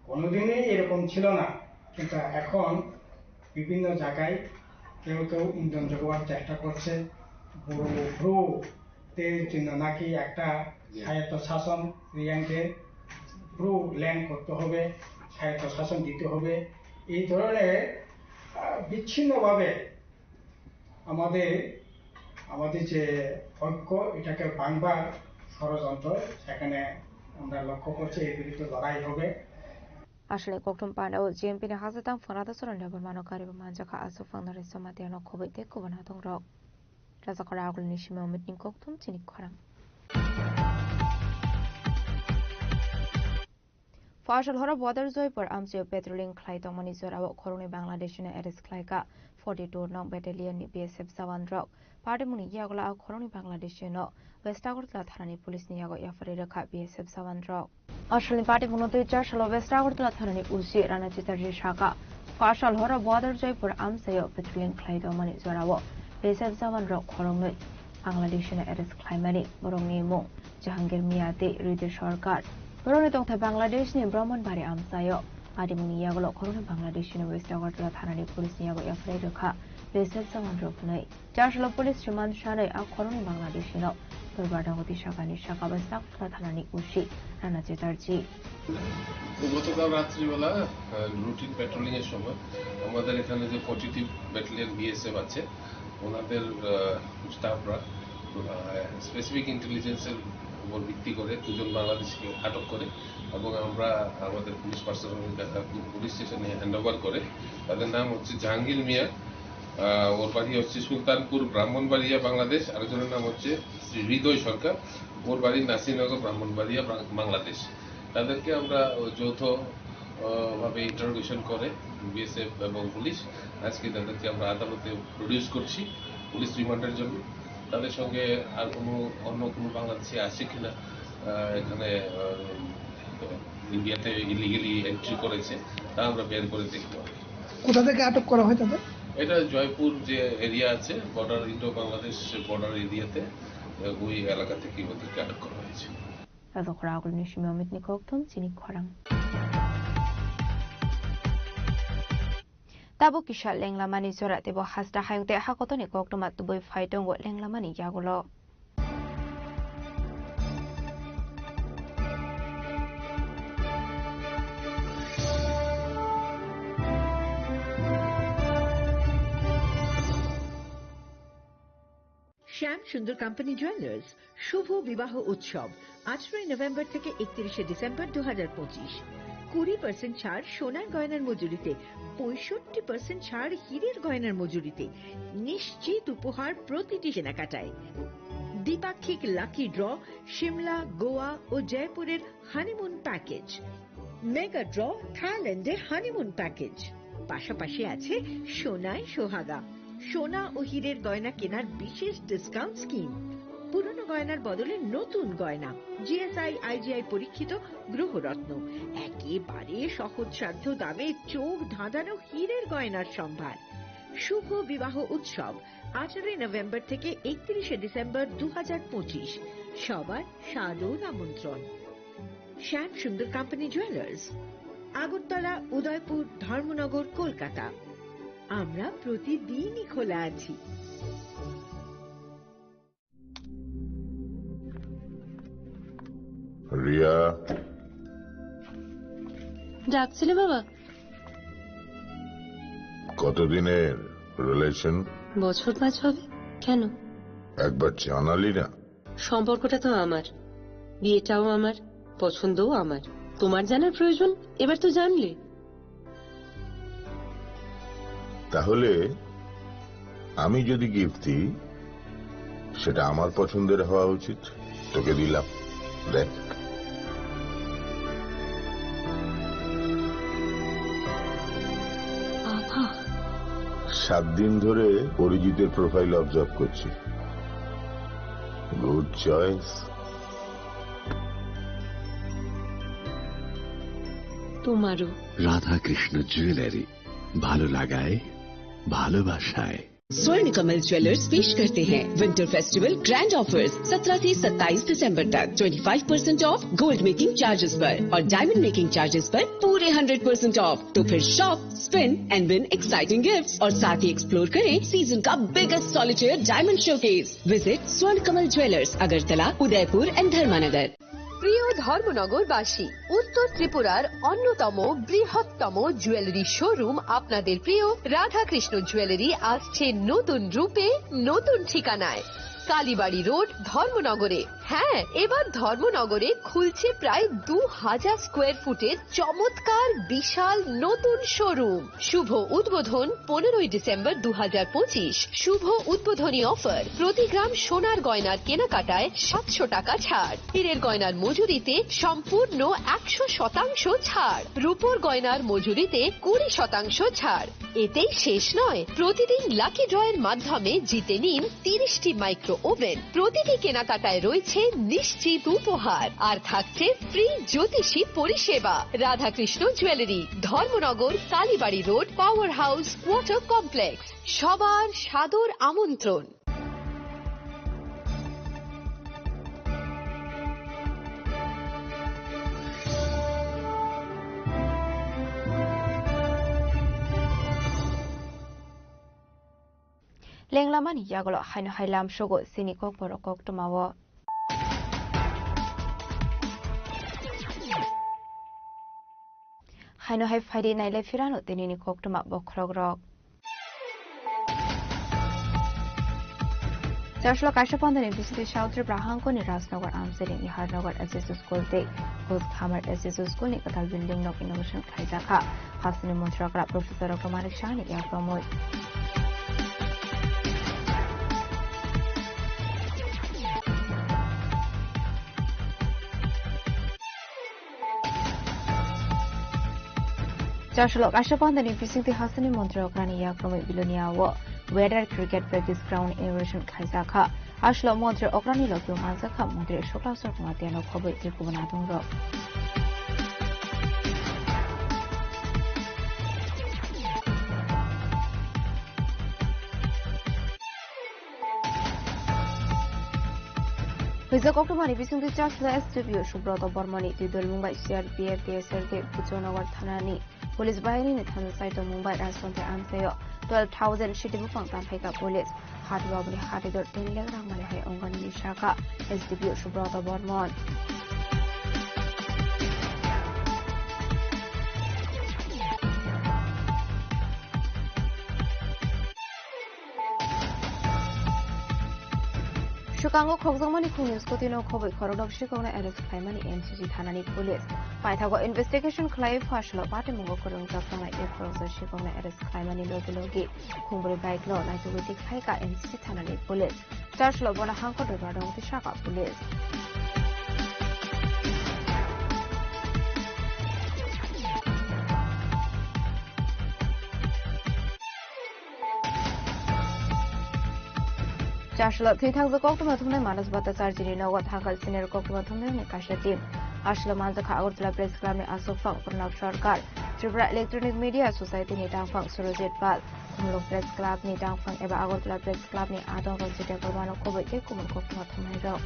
কোনোদিনই এরকম ছিল না। কিন্তু এখন বিভিন্ন জায়গায় কেউ কেউ ইন্ধন যোগাবার চেষ্টা করছে। বড় ব্রু দের জন্য নাকি একটা স্বায়ত্ত শাসন, রিয়াংকে ব্রু ল্যান্ড করতে হবে, স্বায়ত্ত শাসন দিতে হবে। এই ধরনের, আহ, বিচ্ছিন্নভাবে আমাদের, আমাদের যে ঐক্য, এটাকে ভাঙবার ষড়যন্ত্র সেখানে আমরা লক্ষ্য করছি। এর বিরুদ্ধে লড়াই হবে। Aswkni kokthum panda o G M P ni hajatang phwrwngda Surendrabharmano kariwi manjakha aswk phwrwngda Risham Matiano khobwi tei kubun hatongrok. Rajakhor agulini simi Omitni kokthum chini khorang. Phasal horo Bodor Joypur amchaio patrolling khlai tongmani jorao khoroknwi Bangladeshino arrest khlaikha forty two nong battalion ni B S F jawan rok. Party mungni yagulo a khoroknwi Bangladeshi no West Agartala thanani police ni yago F I R rwkha B S F jawan rok. Asalni party mungno twi char salo West Agartala thanani O C Rana Chatterjee saka, phasal horo Bodor Joypur amchaio patrolling khlai tongmani jorao B S F jawan rok khoroknwi Bangladeshi no arrest khlaimani. Borokni mung Jahangir Mia tei Ride Sarkar. Borokni tongthai Bangladeshni Brahmanbari amchaio. Party mungni yagulo khoroknwi Bangladeshino West Agartala thanani police ni yago F I R rwkha B S F jawan rok hwnwi. Char salo police remand sanwi a khoroknwi Bangladeshino Torbar Dangoti sakani saka West Agartala thanani O C Rana Chatterjee. তো গতকাল রাত্রিবেলা, আহ, routine patrolling এর সময় আমাদের এখানে যে forty two battalion BSF আছে, ওনাদের, আহ, স্টাফরা, আহ, স্পেসিফিক ইন্টেলিজেন্সের উপর ভিত্তি করে দুজন বাংলাদেশিকে আটক করে এবং আমরা আমাদের পুলিশ পার্সোনাল, আহ, পুলিশ স্টেশনে হ্যান্ড ওভার করে। তাদের নাম হচ্ছে জাহাঙ্গীর মিয়া, আহ, ওর বাড়ি হচ্ছে সুলতানপুর, ব্রাহ্মণবাড়িয়া, বাংলাদেশ। আরেকজনের নাম হচ্ছে শ্রী হৃদয় সরকার, ওর বাড়ি নাসিরনগর, ব্রাহ্মণবাড়িয়া, বাং-, বাংলাদেশ। তাদেরকে আমরা যৌথ, আহ, ভাবে ইন্টারোগেশন করে বিএসএফ এবং পুলিশ, আজকে তাদেরকে আমরা আদালতে প্রডিউস করছি পুলিশ রিমান্ডের জন্য। তাদের সঙ্গে আর কোনো অন্য কোনো বাংলাদেশি আছে কিনা, আহ, এখানে, আহ, ইন্ডিয়াতে ইলিগালি এন্ট্রি করেছে, তা আমরা বের করে দেখব। কোথা থেকে আটক করা হয় তাদের? এটা জয়পুর যে এরিয়া আছে, বর্ডার, ইন্ডো বাংলাদেশ বর্ডার এরিয়াতে, ওই এলাকা থেকে ওদেরকে আটক করা হয়েছে। Rajakhor agulini simi Omitni kokthum chini khorang. Tabuk kisa lenglamani jora teibo hasta hayung tei hakotoni koktwma tubui phai tongo lenglamani yagulo. শ্যাম সুন্দর কোম্পানি জুয়েলার্স, শুভ বিবাহ উৎসব, আঠারোই নভেম্বর থেকে একত্রিশে ডিসেম্বর দু হাজার পঁচিশ। কুড়ি পার্সেন্ট ছাড় সোনার গয়নার মজুরিতে, পঁয়ষট্টি পার্সেন্ট ছাড় হীরের গয়নার মজুরিতে, নিশ্চিত উপহার প্রতিটি কেনাকাটায়। দ্বিপাক্ষিক লাকি ড্র, সিমলা, গোয়া ও জয়পুরের হানিমুন প্যাকেজ, মেগা ড্র, থাইল্যান্ডে হানিমুন প্যাকেজ। পাশাপাশি আছে সোনায় সোহাগা, সোনা ও হীরের গয়না কেনার বিশেষ ডিসকাউন্ট স্কিম। পুরনো গয়নার বদলে নতুন গয়না, জিএসআই আইজিআই পরীক্ষিত গ্রহরত্ন, একেবারে সহজসাধ্য দামে চোখ ধাঁধানো হীরের গয়নার সম্ভার। শুভ বিবাহ উৎসব আঠারোই নভেম্বর থেকে একত্রিশে ডিসেম্বর দু হাজার পঁচিশ। সবার সাদর আমন্ত্রণ। শ্যাম সুন্দর কোম্পানি জুয়েলার্স, আগরতলা, উদয়পুর, ধর্মনগর, কলকাতা। আমরা প্রতিদিনই খোলা আছি। রিয়া। ডাকছিলে বাবা? কতদিনের রিলেশন? বছর পাঁচ হবে। কেন? একবার জানালি না। সম্পর্কটা তো আমার, বিয়েটাও আমার, পছন্দও আমার। তোমার জানার প্রয়োজন? এবার তো জানলে। তাহলে আমি যদি গিফট দিই, সেটা আমার পছন্দের হওয়া উচিত। তোকে দিলাম, দেখ। বাবা। সাত দিন ধরে অরিজিতের প্রোফাইল অবজার্ভ করছি। Good choice. তোমারও। রাধাকৃষ্ণ জুয়েলারি, ভালো লাগায়, ভালোবাসায়। स्वर्ण कमल ज्वेलर्स पेश करते हैं विंटर फेस्टिवल ग्रैंड ऑफर्स। सत्रह से सत्ताईस दिसंबर तक twenty five percent of gold making charges पर और डायमंड मेकिंग चार्जेस पर पूरे हंड्रेड परसेंट ऑफ। तो फिर shop, spin and win exciting gifts और साथ ही एक्सप्लोर करें सीजन का biggest solitaire diamond showcase. Visit स्वर्ण कमल ज्वेलर्स, अगरतला, उदयपुर एंड धर्मानगर। প্রিয় ধর্মনগরবাসী, উত্তর ত্রিপুরার অন্যতম বৃহত্তম জুয়েলারি শোরুম আপনাদের প্রিয় রাধাকৃষ্ণ জুয়েলারি আসছে নতুন রূপে, নতুন ঠিকানায়। কালীবাড়ি রোড, ধর্মনগরে। হ্যাঁ, এবার ধর্মনগরে খুলছে প্রায় দু হাজার স্কোয়ার ফুটের চমৎকার বিশাল নতুন শোরুম। শুভ উদ্বোধন পনেরোই ডিসেম্বর দু হাজার পঁচিশ। শুভ উদ্বোধনী অফার, প্রতি গ্রাম সোনার গয়নার কেনাকাটায় সাতশো টাকা ছাড়, হীরের গয়নার মজুরিতে সম্পূর্ণ একশো শতাংশ ছাড়, রূপোর গয়নার মজুরিতে কুড়ি শতাংশ ছাড়। এতেই শেষ নয়, প্রতিদিন লাকি ড্রয়ের মাধ্যমে জিতে নিন তিরিশটি মাইক্রো ওভেন। প্রতিটি কেনাকাটায় রয়েছে নিশ্চিত উপহার, আর থাকছে ফ্রি জ্যোতিষী পরিষেবা। Radhakrishna jewellery, Dharmanagar, Kalibari road, power house, water complex. সবার সাদর আমন্ত্রণ। Lenglamani yagulo haino hai lam sugo chini kokborok koktwmao. Haino hai phaidi nailai phirano tinini koktwma bokhorokrok. Chaslo kaisa pandani bisingtwi South Tripura hangkoni Rajnagar, Amchaini, Niharnagar S S School tei Hudkhamar S S School ni kwtal building nok inauguration khlaijakha. Hasteni montri okra Professor Doctor Manik Saha ni yakromwi. Chaslo kaisa pandani bisingtwi hasteni montri okrani yakromwi Bilonia o Weather Cricket Practice Ground inauguration khlaijakha. Aslo montri okrani logi manjakha montri Sukla Sarkma Tiano khobwi tei kubun adongrok. Hwijak koktwmani bisingtwi chasla S D P O Subroto Bormoni twi dwlmung bai C R P F T S R T Pujonagar thanani police bahirini thansa sai tongmung bai Rajtantri amchaio twelve thousand siti buphang tamphaikha police. Hati babuni hati dor tin lakh rang mani hai ongani sakha S D P O Subroto Bormon. Swkango khokjakmani khungni scooty-no khobwi khoroknwi sikokno arrest khlaimani M C C thanani police. Paithago investigation khlaiwi phaisalo patimungo kwrwngjak tongnai tei khoroksa sikokno arrest khlaimani logi logi khungbrwi bike-no naitugwi tikhlaikha M C C thanani police. Chaslo bono hangkor dwbar dong tei sakha police. Chasla thwi thangjak koktwma thumnai Manas Bhattacharjini nogo thangkha senior koktwma thumnai ni kaisa team. Aswla manjakha Agartala Press Club ni aswk phang Pranab Sarkar, Tripura Electronic Media Society ni tangphang Surojit Pal, Khumulwng Press Club ni tangphang eba Agartala Press Club ni adong Ranjit Debbarma no khoboi khe kubun koktwma thumnai rok.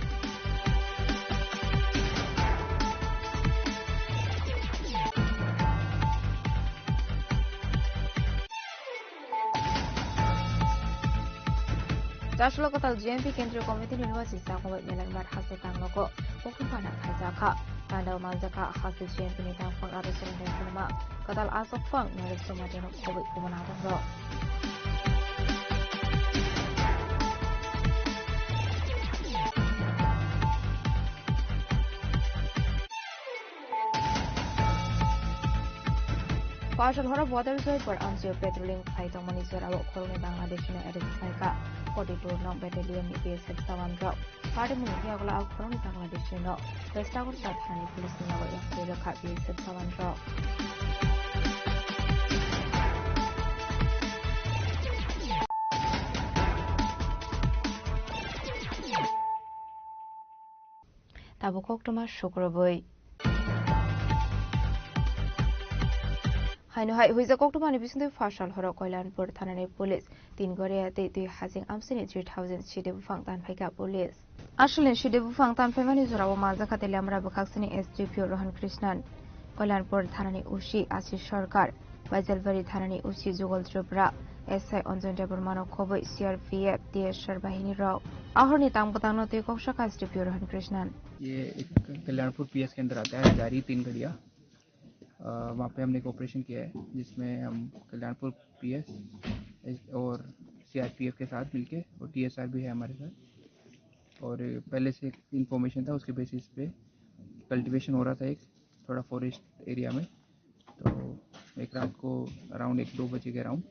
Chaslo kwtal J M P Kendriya Committee ni luasi chakmabwi Melarmar haste tangnogo koktwma na khaijakha. Tando manjakha haste J M P ni tangphang aro swrwngthai phunuma kwtal aswk phang Narendra Modi no khobwi kubun adongrok. Pachal horo border joy por amchio patrolling khlai tongmani jorao khoroknwi Bangladesh no arrest khlaikha. Koti Turno battalion ni B S F jawan rok. Party muni yagulo a khoroknwi Bangladesh no Restaurant thani police ni yago yakhai rwkha B S F jawan rok. Tabuk koktwma sukrubwi. Haino hai huijak koktwmani bisingtwi Pachal horo Koilanpur thanani police tin goria tei twi hajing amsini three thousand side buphang tanphaikha police. Aswlni side buphang tanphaimani jorao manjakha Teliamura bwkhaksini S D P O Rohan Krishnan, Koilanpur thanani O C Ashish Sarkar, Baijalbari thanani O C Jugal Tripura, S I Anjan Debbarmano khobwi C R P F, T S R bahini rok. Ahorni tang bwtangno twi kok sakha S D P O Rohan Krishnan. ये एक कल्याणपुर पीएस के अंदर आता है, जारी तीन गड़िया। अ, वहाँ पे हमने एक ऑपरेशन किया है, जिसमें हम कल्याणपुर पीएस और सीआरपीएफ के साथ मिलके, और टीएसआर भी है हमारे साथ। और पहले से एक इन्फॉर्मेशन था, उसके बेसिस पे कल्टीवेशन हो रहा था एक थोड़ा फॉरेस्ट एरिया में, तो एक रात को अराउंड एक दो बजे के अराउंड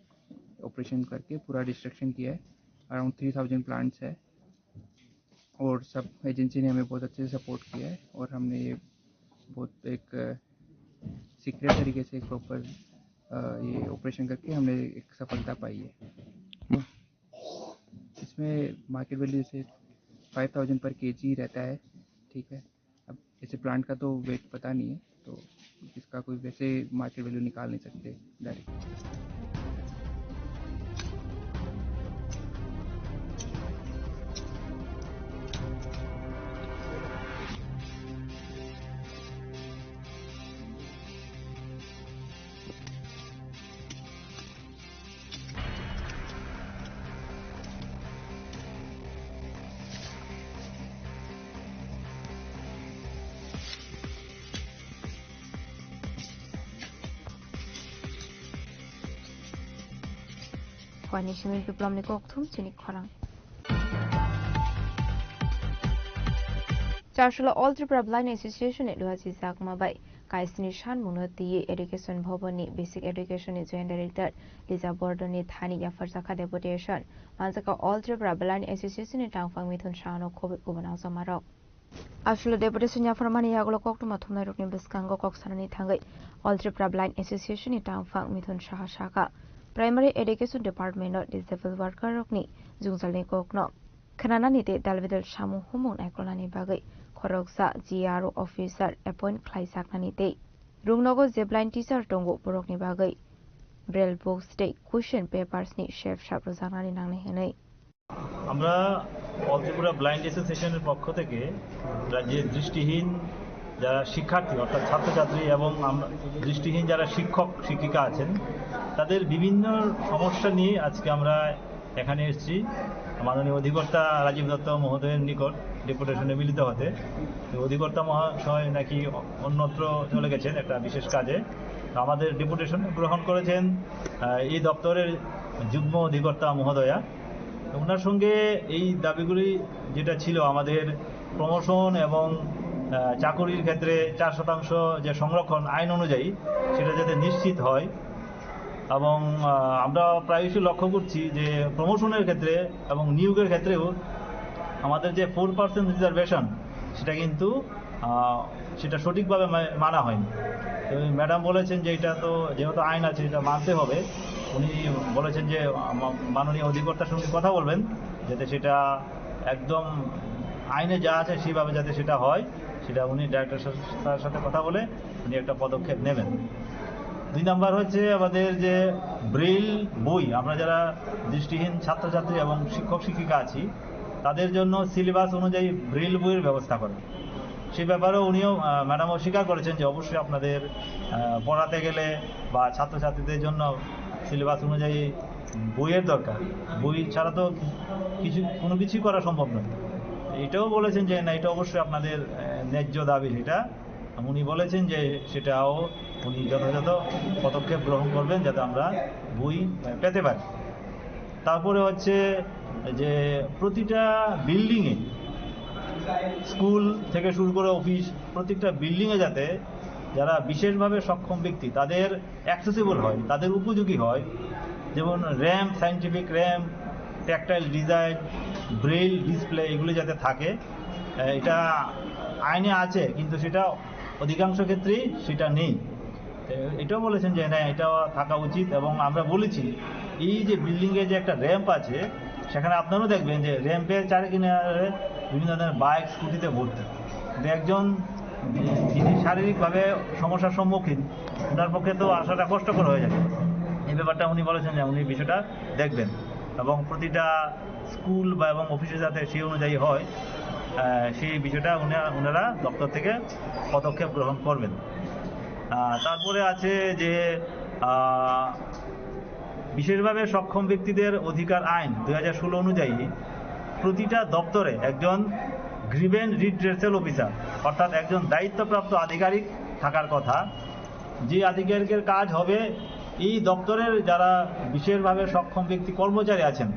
ऑपरेशन करके पूरा डिस्ट्रक्शन किया है। अराउंड थ्री थाउजेंड प्लांट्स है और सब एजेंसी ने हमें बहुत अच्छे से सपोर्ट किया है और हमने ये बहुत एक सीक्रेट तरीके से एक प्रॉपर ये ऑपरेशन करके हमने एक सफलता पाई है। इसमें मार्केट वैल्यू से फाइव थाउजेंड पर केजी रहता है, ठीक है। अब ऐसे प्लांट का तो वेट पता नहीं है, तो इसका कोई वैसे मार्केट वैल्यू निकाल नहीं सकते direct. Wani simi biplomni kokthum chini khorang. Chasula All Tripura Blind Association ni luha si jakma bai kaisni sanmungno twi Education Bhavan ni Basic Education ni Joint Director Lisa Bordoni thani yapharjakha deputation. Manjaka All Tripura Blind Association ni tangphang Mithun Sahano khobwi kubun ajomarok. Aswlwi deputation yapharmani yagulo koktwma thumnairokni bwskango kok sanani thangwi All Tripura Blind Association ni tangphang Mithun Saha sakha, Primary Education Department o disabled worker rokni jwngjalni kokno khwnanani tei dalbidal samung humung naikolnani bagwi khoroksa G R O officer appoint khlaijaknani tei rungnogo je blind teacher tongo borokni bagwi braille books tei question papers ni sep sap rwjaknani nangnai hwnwi. আমরা অল ত্রিপুরা ব্লাইন্ড অ্যাসোসিয়েশনের পক্ষ থেকে রাজ্যের দৃষ্টিহীন যারা শিক্ষার্থী, অর্থাৎ ছাত্রছাত্রী এবং আমরা দৃষ্টিহীন যারা শিক্ষক শিক্ষিকা আছেন, তাদের বিভিন্ন সমস্যা নিয়ে আজকে আমরা এখানে এসেছি মাননীয় অধিকর্তা রাজীব দত্ত মহোদয়ের নিকট ডেপুটেশনে মিলিত হতে। তো অধিকর্তা মহাশয় নাকি অন্যত্র চলে গেছেন একটা বিশেষ কাজে। তো আমাদের ডেপুটেশন গ্রহণ করেছেন, আহ, এই দপ্তরের যুগ্ম অধিকর্তা মহোদয়া। তো ওনার সঙ্গে এই দাবিগুলি যেটা ছিল আমাদের প্রমোশন এবং, আহ, চাকুরির ক্ষেত্রে চার শতাংশ যে সংরক্ষণ আইন অনুযায়ী, সেটা যাতে নিশ্চিত হয়। এবং, আহ, আমরা প্রায়শই লক্ষ্য করছি যে প্রমোশনের ক্ষেত্রে এবং নিয়োগের ক্ষেত্রেও আমাদের যে ফোর পার্সেন্ট রিজার্ভেশন, সেটা কিন্তু আহ, সেটা সঠিকভাবে মা- মানা হয়নি। তো ম্যাডাম বলেছেন যে এটা তো যেহেতু আইন আছে, এটা মানতে হবে। উনি বলেছেন যে, আহ, মা- মাননীয় অধিকর্তার সঙ্গে কথা বলবেন, যাতে সেটা একদম আইনে যা আছে সেভাবে যাতে সেটা হয়, সেটা উনি ডাইরেক্টর স্যার- স্যারের সাথে কথা বলে উনি একটা পদক্ষেপ নেবেন। দুই নাম্বার হচ্ছে আমাদের যে ব্রেইল বই, আমরা যারা দৃষ্টিহীন ছাত্রছাত্রী এবং শিক্ষক শিক্ষিকা আছি, তাদের জন্য সিলেবাস অনুযায়ী ব্রেইল বইয়ের ব্যবস্থা করা। সে ব্যাপারেও উনিও, আহ, ম্যাডামও স্বীকার করেছেন যে অবশ্যই আপনাদের, আহ, পড়াতে গেলে বা ছাত্রছাত্রীদের জন্য সিলেবাস অনুযায়ী বইয়ের দরকার। বই ছাড়া তো কিছু, কোনো কিছুই করা সম্ভব নয়। এটাও বলেছেন যে না, এটা অবশ্যই আপনাদের, আহ, ন্যায্য দাবি সেটা। উনি বলেছেন যে সেটাও উনি যথাযথ পদক্ষেপ গ্রহণ করবেন যাতে আমরা বই, আহ, পেতে পারি। তারপরে হচ্ছে যে প্রতিটা বিল্ডিংয়ে, স্কুল থেকে শুরু করে অফিস, প্রত্যেকটা বিল্ডিংয়ে যাতে যারা বিশেষভাবে সক্ষম ব্যক্তি তাদের অ্যাক্সেসিবল হয়, তাদের উপযোগী হয়, যেমন ramp, scientific ramp, tactile design, Braille display, এগুলি যাতে থাকে। আহ, এটা আইনে আছে, কিন্তু সেটা অধিকাংশ ক্ষেত্রেই সেটা নেই। এ- এটাও বলেছেন যে না, এটা থাকা উচিত। এবং আমরা বলেছি, এই যে বিল্ডিং এ যে একটা র‍্যাম্প আছে, সেখানে আপনারাও দেখবেন যে র‍্যাম্পের চারি কিনারে বিভিন্ন ধরনের বাইক, স্কুটিতে ভর্তি। কিন্তু একজন যিনি শারীরিকভাবে সমস্যার সম্মুখীন, ওনার পক্ষে তো আসাটা কষ্টকর হয়ে যায়। এই ব্যাপারটা উনি বলেছেন যে উনি বিষয়টা দেখবেন এবং প্রতিটা স্কুল বা এবং অফিসে যাতে সেই অনুযায়ী হয়, আহ, সেই বিষয়টা উনি- ওনারা দপ্তর থেকে পদক্ষেপ গ্রহণ করবেন। আহ, তারপরে আছে যে, আহ, বিশেষভাবে সক্ষম ব্যক্তিদের অধিকার আইন দুই হাজার ষোলো অনুযায়ী প্রতিটা দপ্তরে একজন গ্রিভেন্স রিড্রেসাল অফিসার, অর্থাৎ একজন দায়িত্বপ্রাপ্ত আধিকারিক থাকার কথা। যে আধিকারিকের কাজ হবে এই দপ্তরের যারা বিশেষভাবে সক্ষম ব্যক্তি কর্মচারী আছেন,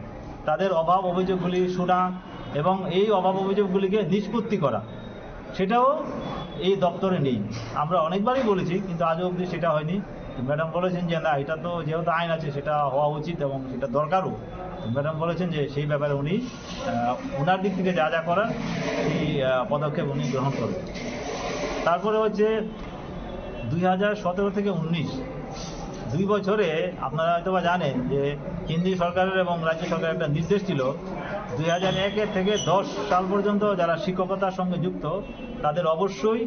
তাদের অভাব অভিযোগগুলি শোনা এবং এই অভাব অভিযোগগুলিকে নিষ্পত্তি করা, সেটাও এই দপ্তরে নেই। আমরা অনেকবারই বলেছি, কিন্তু আজও অবধি সেটা হয়নি। ম্যাডাম বলেছেন যে না, এটা তো যেহেতু আইন আছে, সেটা হওয়া উচিত এবং সেটা দরকারও। ম্যাডাম বলেছেন যে সেই ব্যাপারে উনি, আহ, ওনার দিক থেকে যা যা করার, সেই, আহ, পদক্ষেপ উনি গ্রহণ করবেন। তারপরে হচ্ছে দুই হাজার সতেরো থেকে উনিশ, দুই বছরে আপনারা হয়তো বা জানেন যে কেন্দ্রীয় সরকারের এবং রাজ্য সরকারের একটা নির্দেশ ছিল, দুই হাজার এক থেকে দশ সাল পর্যন্ত যারা শিক্ষকতার সঙ্গে যুক্ত, তাদের অবশ্যই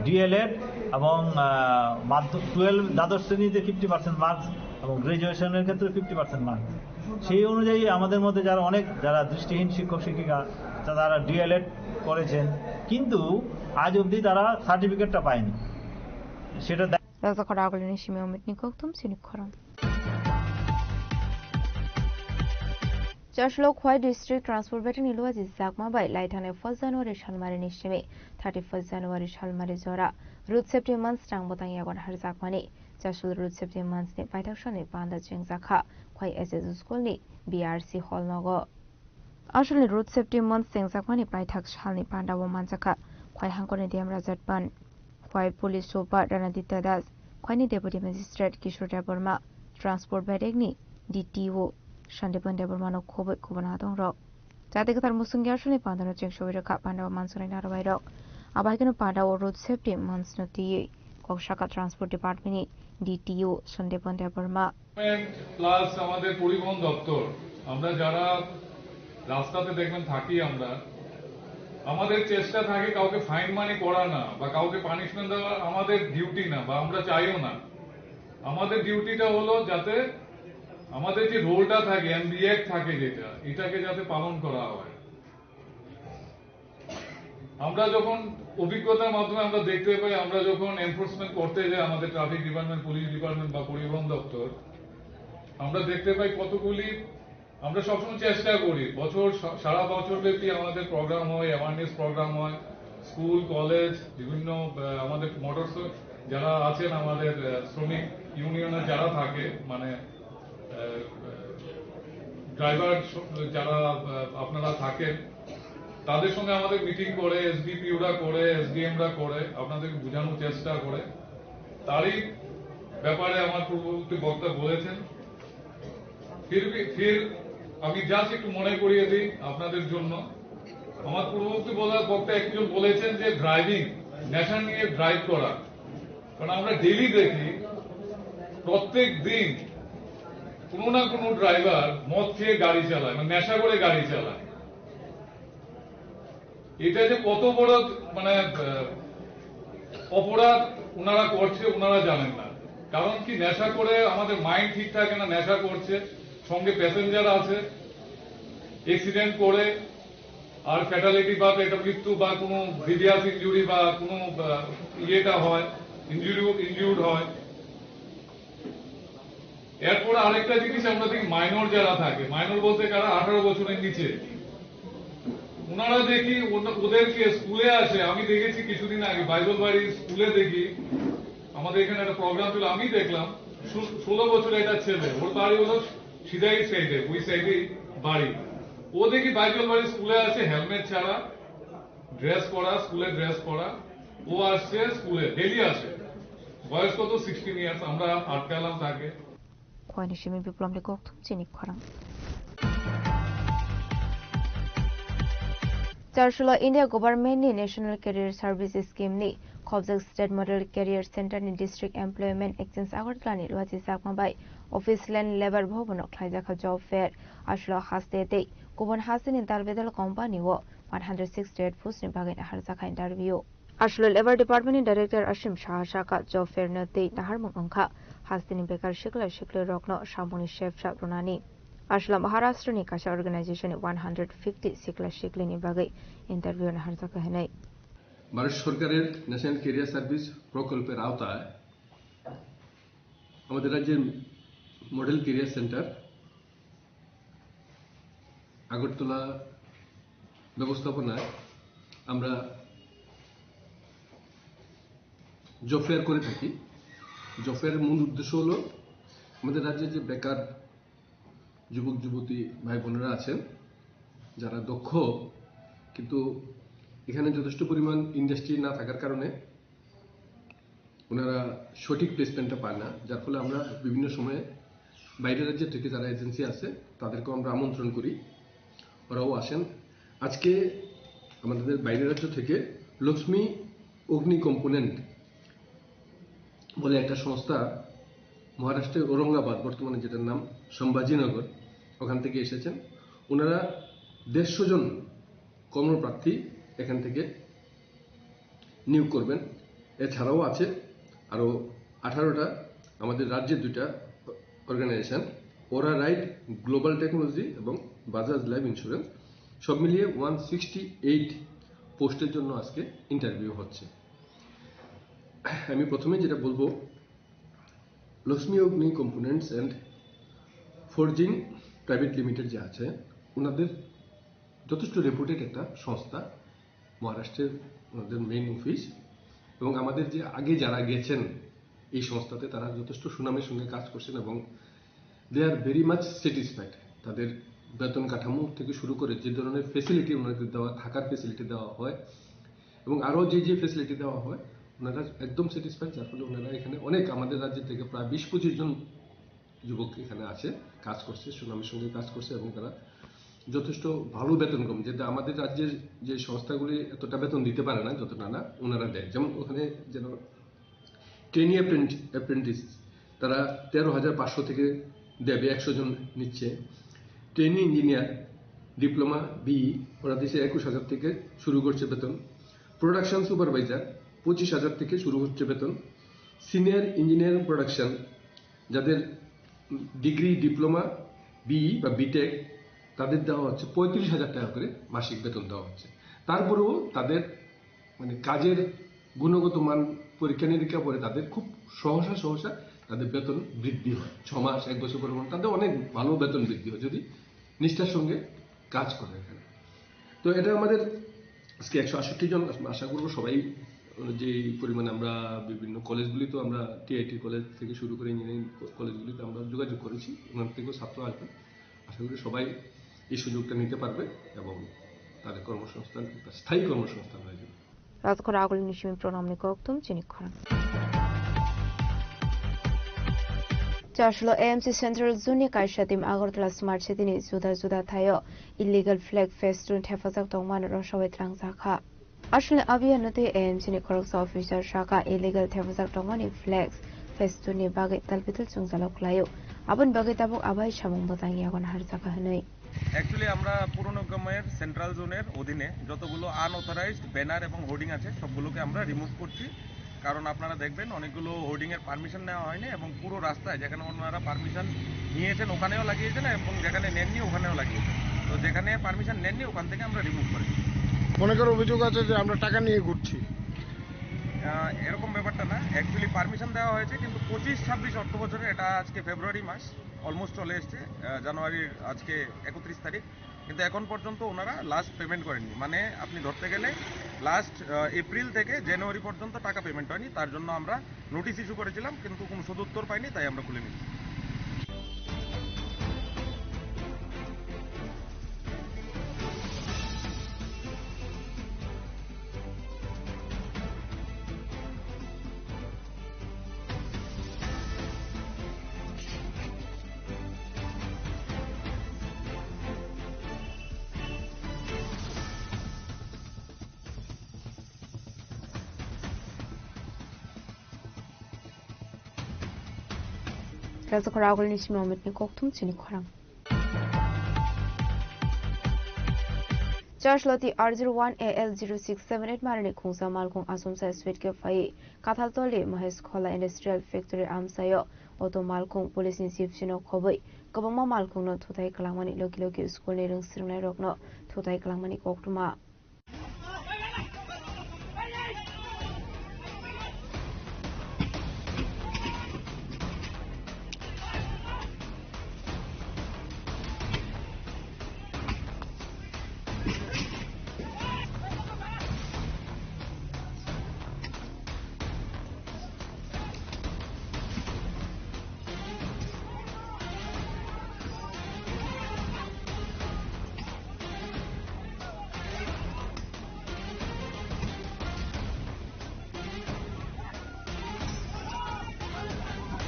ডিএলএড এবং, আহ, মাধ্য- টুয়েলভ, দ্বাদশ শ্রেণীতে ফিফটি পার্সেন্ট মার্কস এবং গ্র্যাজুয়েশনের ক্ষেত্রে ফিফটি পার্সেন্ট মার্কস। সেই অনুযায়ী আমাদের মধ্যে যারা অনেক, যারা দৃষ্টিহীন শিক্ষক শিক্ষিকা, তা- তারা ডিএলএড করেছেন, কিন্তু আজ অবধি তারা সার্টিফিকেটটা পায়নি। সেটা দে- Rajakhor agulini simi Omitni kokthum sini khorang. Chashlo Khwai District Transport Bathang ni luaji jakma bai laithani first January salmari ni simi thirty first January salmari jora Road Safety Month rang botang yagon harjakmani. Chashlo Road Safety Month ni paithak sani panda chengjakha Khwai S S School ni B R C hall nogo. Aswlni Road Safety Month chengjakmani paithak salni pandao manjakha Khwai hangkorni D M Rajat Pan, Khwai Police Super Ranaditya Das, Khwaini Deputy Magistrate Kishore Debbarma, Transport Bedekni D T O Sandipan Debbarmano khoboi khobona adongrok. Jati kwthar musungya aswlni pandano chengsowi rwkha pandao mansugnai narwbairok. Abahaikeno pandao Road Safety Month no twiwi kok saka Transport Department ni D T O Sandipan Debbarma. Plus আমাদের পরিবহন দপ্তর, আমরা যারা রাস্তাতে দেখবেন থাকি আমরা, আমাদের চেষ্টা থাকে কাউকে ফাইন মানি করা না বা কাউকে পানিশমেন্ট দেওয়া আমাদের ডিউটি না বা আমরা চাইও না। আমাদের ডিউটিটা হলো যাতে আমাদের যে রোলটা থাকে, এমবি অ্যাক্ট থাকে যেটা, এটাকে যাতে পালন করা হয়। আমরা যখন অভিজ্ঞতার মাধ্যমে আমরা দেখতে পাই, আমরা যখন এনফোর্সমেন্ট করতে যাই আমাদের ট্রাফিক ডিপার্টমেন্ট, পুলিশ ডিপার্টমেন্ট বা পরিবহন দপ্তর, আমরা দেখতে পাই কতগুলি, আমরা সবসময় চেষ্টা করি, বছর সা- সারা বছর ব্যাপী আমাদের প্রোগ্রাম হয়, অ্যাওয়ারনেস প্রোগ্রাম হয়, স্কুল, কলেজ, বিভিন্ন, আহ, আমাদের মোটর স- যারা আছেন আমাদের, আহ, শ্রমিক ইউনিয়নে যারা থাকে, মানে ড্রাইভার স- যারা, আহ, আপনারা থাকেন, তাদের সঙ্গে আমাদের মিটিং করে, এসডিপিওরা করে, এসডিএমরা করে, আপনাদেরকে বোঝানোর চেষ্টা করে। তারই ব্যাপারে আমার পূর্ববর্তী বক্তা বলেছেন। ফির ভি- ফির আমি জাস্ট একটু মনে করিয়ে দিই আপনাদের জন্য। আমার পূর্ববর্তী বলা- বক্তা একজন বলেছেন যে ড্রাইভিং নেশা নিয়ে ড্রাইভ করা, কারণ আমরা ডেইলি দেখি প্রত্যেক দিন কোনো না কোনো ড্রাইভার মদ খেয়ে গাড়ি চালায়, মানে নেশা করে গাড়ি চালায়। এটা যে কত বড়, মানে, আহ, অপরাধ ওনারা করছে, ওনারা জানেন না। কারণ কি, নেশা করে আমাদের মাইন্ড ঠিক থাকে না, নেশা করছে, সঙ্গে প্যাসেঞ্জার আছে, অ্যাক্সিডেন্ট করে, আর ফ্যাটালিটি বা পেটমৃত্যু বা কোনো সিরিয়াস ইনজুরি বা কোনো, আহ, ইয়েটা হয়, ইনজুরি, ইনজুর্ড হয়। এরপর আরেকটা জিনিস আমরা দেখি, মাইনর যারা থাকে, মাইনর বলতে কারা, আঠারো বছরের নিচে, ওনারা দেখি ওন-, ওদেরকে স্কুলে আসে। আমি দেখেছি কিছুদিন আগে বাইবেল বাড়ির স্কুলে দেখি, আমাদের এখানে একটা প্রোগ্রাম ছিল, আমি দেখলাম ষো-, ষোলো বছর একটা ছেলে, ওর বাড়ি হলো সিধাই সাইডে, ওই সাইডে বাড়ি। ও দেখি বাইবেল বাড়ির স্কুলে আসে হেলমেট ছাড়া, ড্রেস পরা, স্কুলে ড্রেস পরা। ও আসছে স্কুলে, ডেইলি আসে। বয়স কত? Sixteen years. আমরা আটকালাম তাকে। Khwani simi biplomni kokthum chini khorang. Charsulo India Government ni National Career Service Scheme ni khobjak State Model Career Center ni District Employment Exchange Agartala ni luachi jakma bai Office Land Labour Bhavan o khlaijakha job fair. Aswlo haste tei kubun haste ni dal bedal company o one hundred sixty eight post ni bagwi naharjakha interview. Aswlo Labour Department ni Director Ashim Saha saka job fair no tei naharmung wngkha hasteni bekar sikla sikli rokno samungni sepsa rwnani. Aswlo Maharashtra ni kaisa organization ni one hundred fifty sikla sikli ni bagwi interview naharjakha hinwi. Bharat সরকারের national career service প্রকল্পের আওতায় আমাদের রাজ্যের model career centre Agartala ব্যবস্থাপনায় আমরা job fair করে থাকি। জব ফেয়ারের মূল উদ্দেশ্য হলো আমাদের রাজ্যে যে বেকার যুবক যুবতী ভাই বোনেরা আছেন, যারা দক্ষ, কিন্তু এখানে যথেষ্ট পরিমাণ ইন্ডাস্ট্রি না থাকার কারণে ওনারা সঠিক প্লেসমেন্টটা পান না, যার ফলে আমরা বিভিন্ন সময়ে বাইরের রাজ্য থেকে যারা এজেন্সি আছে, তাদেরকেও আমরা আমন্ত্রণ করি, ওরাও আসেন। আজকে আমাদের বাইরের রাজ্য থেকে লক্ষ্মী অগ্নি কম্পোনেন্ট বলে একটা সংস্থা, মহারাষ্ট্রের ঔরঙ্গাবাদ, বর্তমানে যেটার নাম সম্ভাজিনগর, ওখান থেকে এসেছেন। ওনারা দেড়শো জন কর্মপ্রার্থী এখান থেকে নিয়োগ করবেন। এছাড়াও আছে আরও আঠারোটা আমাদের রাজ্যের দুইটা অর্গানাইজেশন, ওরা রাইট, গ্লোবাল টেকনোলজি এবং বাজাজ লাইফ ইন্স্যুরেন্স, সব মিলিয়ে ওয়ান সিক্সটি এইট পোস্টের জন্য আজকে ইন্টারভিউ হচ্ছে। আমি প্রথমে যেটা বলবো, লক্ষ্মী অগ্নি components and forging private limited যে আছে, ওনাদের যথেষ্ট রেপুটেড একটা সংস্থা, মহারাষ্ট্রের ওনাদের মেইন অফিস। এবং আমাদের যে আগে যারা গেছেন এই সংস্থাতে, তারা যথেষ্ট সুনামের সঙ্গে কাজ করছেন এবং they are very much satisfied। তাদের বেতন কাঠামো থেকে শুরু করে যে ধরনের ফেসিলিটি ওনাদের দেওয়া, থাকার ফেসিলিটি দেওয়া হয় এবং আরও যে যে ফেসিলিটি দেওয়া হয়, ওনারা একদম স্যাটিসফাইড, যার ফলে ওনারা এখানে অনেক, আমাদের রাজ্য থেকে প্রায় বিশ পঁচিশ জন যুবক এখানে আছে, কাজ করছে, সুনামের সঙ্গে কাজ করছে এবং তারা যথেষ্ট ভালো বেতন কম, যেটা আমাদের রাজ্যের যে সংস্থাগুলি এতটা বেতন দিতে পারে না যতটা না ওনারা দেয়। যেমন ওখানে যেন ট্রেনি অ্যাপ্রেন্টিস, তারা তেরো হাজার পাঁচশো থেকে দেবে, একশো জন নিচ্ছে। ট্রেনি ইঞ্জিনিয়ার, ডিপ্লোমা, বিই, ওরা দিচ্ছে একুশ হাজার থেকে শুরু করছে বেতন। প্রোডাকশন সুপারভাইজার পঁচিশ হাজার থেকে শুরু হচ্ছে বেতন। সিনিয়র ইঞ্জিনিয়ারিং প্রোডাকশন, যাদের ডিগ্রি, ডিপ্লোমা, বিই বা বিটেক, তাদের দেওয়া হচ্ছে পঁয়ত্রিশ হাজার টাকা করে মাসিক বেতন দেওয়া হচ্ছে। তারপরেও তাদের, মানে, কাজের গুণগত মান পরীক্ষা নিরীক্ষা করে তাদের খুব সহসা সহসা তাদের বেতন বৃদ্ধি হয়। ছ মাস, এক বছর পরে পরে তাদের অনেক ভালো বেতন বৃদ্ধি হয় যদি নিষ্ঠার সঙ্গে কাজ করে এখানে। তো এটা আমাদের আজকে একশো আটষট্টি জন, আশা করবো সবাই, যে পরিমাণে আমরা বিভিন্ন কলেজগুলিতে, আমরা টিআইটি কলেজ থেকে শুরু করে ইঞ্জিনিয়ারিং কলেজগুলিতে আমরা যোগাযোগ করেছি, ওখান থেকেও ছাত্র আসবে। আশা করি সবাই এই সুযোগটা নিতে পারবে এবং তাদের কর্মসংস্থান, একটা স্থায়ী কর্মসংস্থান হয়ে যাবে। Rajakhor agulni simi pronamni kokthum chini khorang. Charsulo A M C Central Zone ni kaisa team Agartala Smart City ni juda juda thaio illegal flag festoon thepajak tongmano rosawai twlangjakha. Aswkni abiyan no tei A M C ni khoroksa officer saka illegal thepajak tongmani flex festival ni bagwi talbital chwngchalo khlaio. Aboni bagwi tabuk abai samung bwtang yago naharjaka hwnwi. Actually, আমরা পুরনো গ্রামের সেন্ট্রাল জোনের অধীনে যতগুলো unauthorised banner এবং হোর্ডিং আছে, সবগুলোকে আমরা রিমুভ করছি। কারণ আপনারা দেখবেন, অনেকগুলো হোর্ডিং এর পারমিশন নেওয়া হয়নি এবং পুরো রাস্তায় যেখানে ওনারা পারমিশন নিয়েছেন, ওখানেও লাগিয়েছেন এবং যেখানে নেননি, ওখানেও লাগিয়েছেন। তো যেখানে পারমিশন নেননি, ওখান থেকে আমরা রিমুভ করেছি। অনেকের অভিযোগ আছে যে আমরা টাকা নিয়ে ঘুরছি। আহ, এরকম ব্যাপারটা না, অ্যাকচুয়ালি পারমিশন দেওয়া হয়েছে, কিন্তু পঁচিশ ছাব্বিশ অর্থ বছরে, এটা আজকে ফেব্রুয়ারি মাস, অলমোস্ট চলে এসছে, আহ, জানুয়ারির আজকে একত্রিশ তারিখ, কিন্তু এখন পর্যন্ত ওনারা লাস্ট পেমেন্ট করেননি। মানে, আপনি ধরতে গেলে লাস্ট, আহ, এপ্রিল থেকে জানুয়ারি পর্যন্ত টাকা পেমেন্ট হয়নি। তার জন্য আমরা নোটিশ ইস্যু করেছিলাম, কিন্তু কোনো সদুত্তর পাইনি, তাই আমরা খুলে নিচ্ছি। Rajak khorang agulni simi Amit ni kokthum chini khorang. Charloti R zero one A L zero six seven eight marani khungsa malkhung Asomsa speed khe phai Kathaltoli Mahesh Khola Industrial Factory amsaio auto malkhung police ni jeep sino khobwi kwbangma malkhung no thuthai kwlangmani logi logi school ni rwng swrwngnai rokno thuthai kwlangmani koktwma.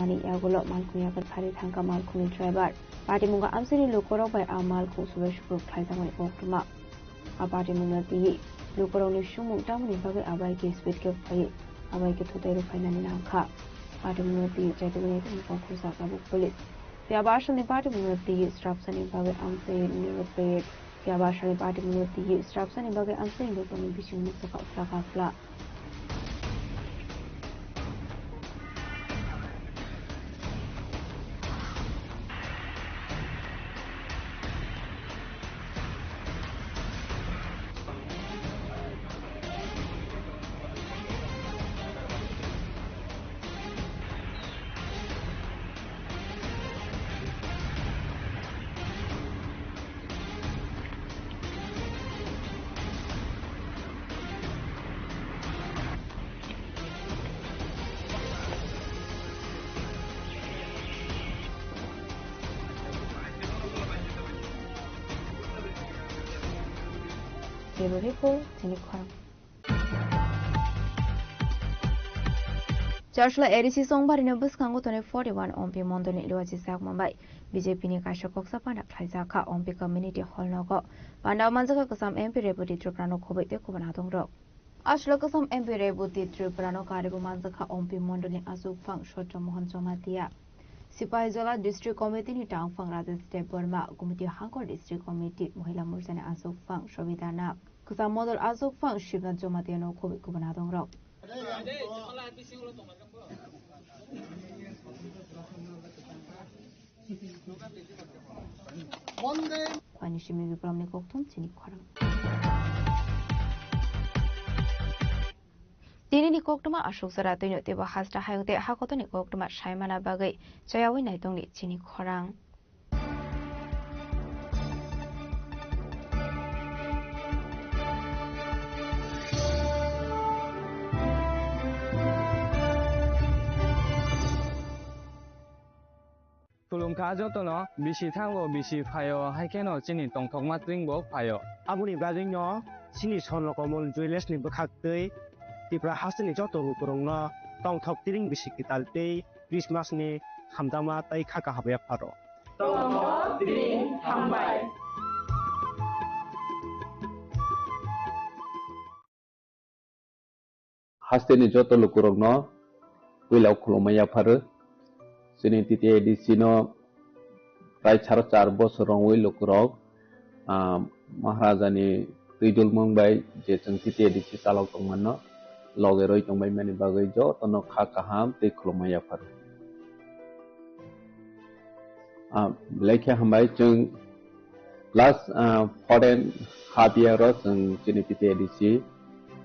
Ani yagulo malkhung yakur phari thangkha malkhungni driver. Patimungo amchaini lukurok bai a malkhung subai sukruk khlaijakmani koktwma. A patimungno twiwi lukurokni sumung tamoni bagwi abai khe speed khe phaiwi abai khe thutai rw phainani nangkha. Patimungno twiwi chaitugwi naitugmani koktwma tabuk police. Phiya ba asalni patimungno twiwi srapsani bagwi amchaini lukurok. Phiya ba asalni patimungno twiwi srapsani bagwi amchaini lukurokni bisingni bwkha phlaka phla. Bureau Report, Chini Khorang. Charloti A D C Songbarino bwskango tonwi forty one M P mondolni luachi sakma bai B J P ni kaisa koksa panda khlaijak kha M P Community Hall nogo. Panda o manjakha kwcham M P Reboti Tripura no khobwi tei kubun adongrok. Aswk kwcham M P Reboti Tripura no karibo manjakha M P mondolni achukphang Satya Mohan Jamatia, Sipahijola District Committee ni tangphang Rajesh Debbarma, Gumti Hangkor District Committee Mohila Morcha ni achukphang Sobita Nag, kwcham mondol achukphang Shivnath Jamatia no khobwi kubun adongrok. Ani simi Bipramni kokthum chini khorang. Tinini koktwma aswk jora twino teibo hasta hayung tei hakotoni koktwma saimana bagwi chayawi naitongni chini khorang. Khulumkha jotono, bisi thango, bisi phaio, hai kheno chini tongthokma tring bo phaio. Aboni bagwino chini Swarno Komol Jewellers ni bwkhaktwi Tripura hasteni joto lukurokno tongthok tring bisi kwtal tei Christmas ni hamjakma tei kha kaham yapharw. Tongthok tring hambai. Hasteni joto lukurokno puila khulumma yapharo. Chini T T A D C no prai saro char bosor wngwi lukurok, ah, Maharajani twidulmung bai je chwng T T A D C chalok tongmano loge rwi tongbaimani bagwi jotono kha kaham tei khulumma yapharo. Ah, belai khe hambai chwng last, ah, four and half year o chwng chini T T A D C,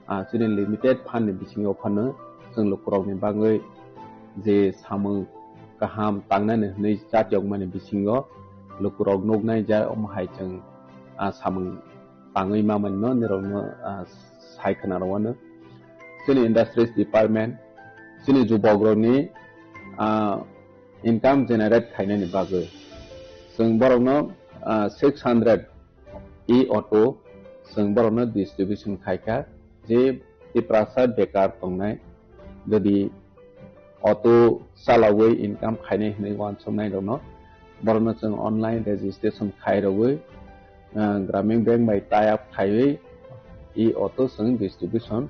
ah, chini limited fund ni bisingo phano chwng lukurokni bagwi je samung kaham tangnani hwnwi chatiyokmani bisingo lukurok nuknai ja omo hai chwng, ah, samung tangwi mamani no nirokno, ah, sai khna rwano. Chini industries department, chini jubokrokni, ah, income generate khainani bagwi. Chwng borokno, ah, six hundred e-auto chwng borokno distribution khaikha, je Tiprasa bekar tongnai, jodi auto chalawi income khainai hwnwi uansuknai rokno, borokno chwng online registration khai rwwi, ah, Gramin Bank bai tie up khaiwi e-auto chwng distribution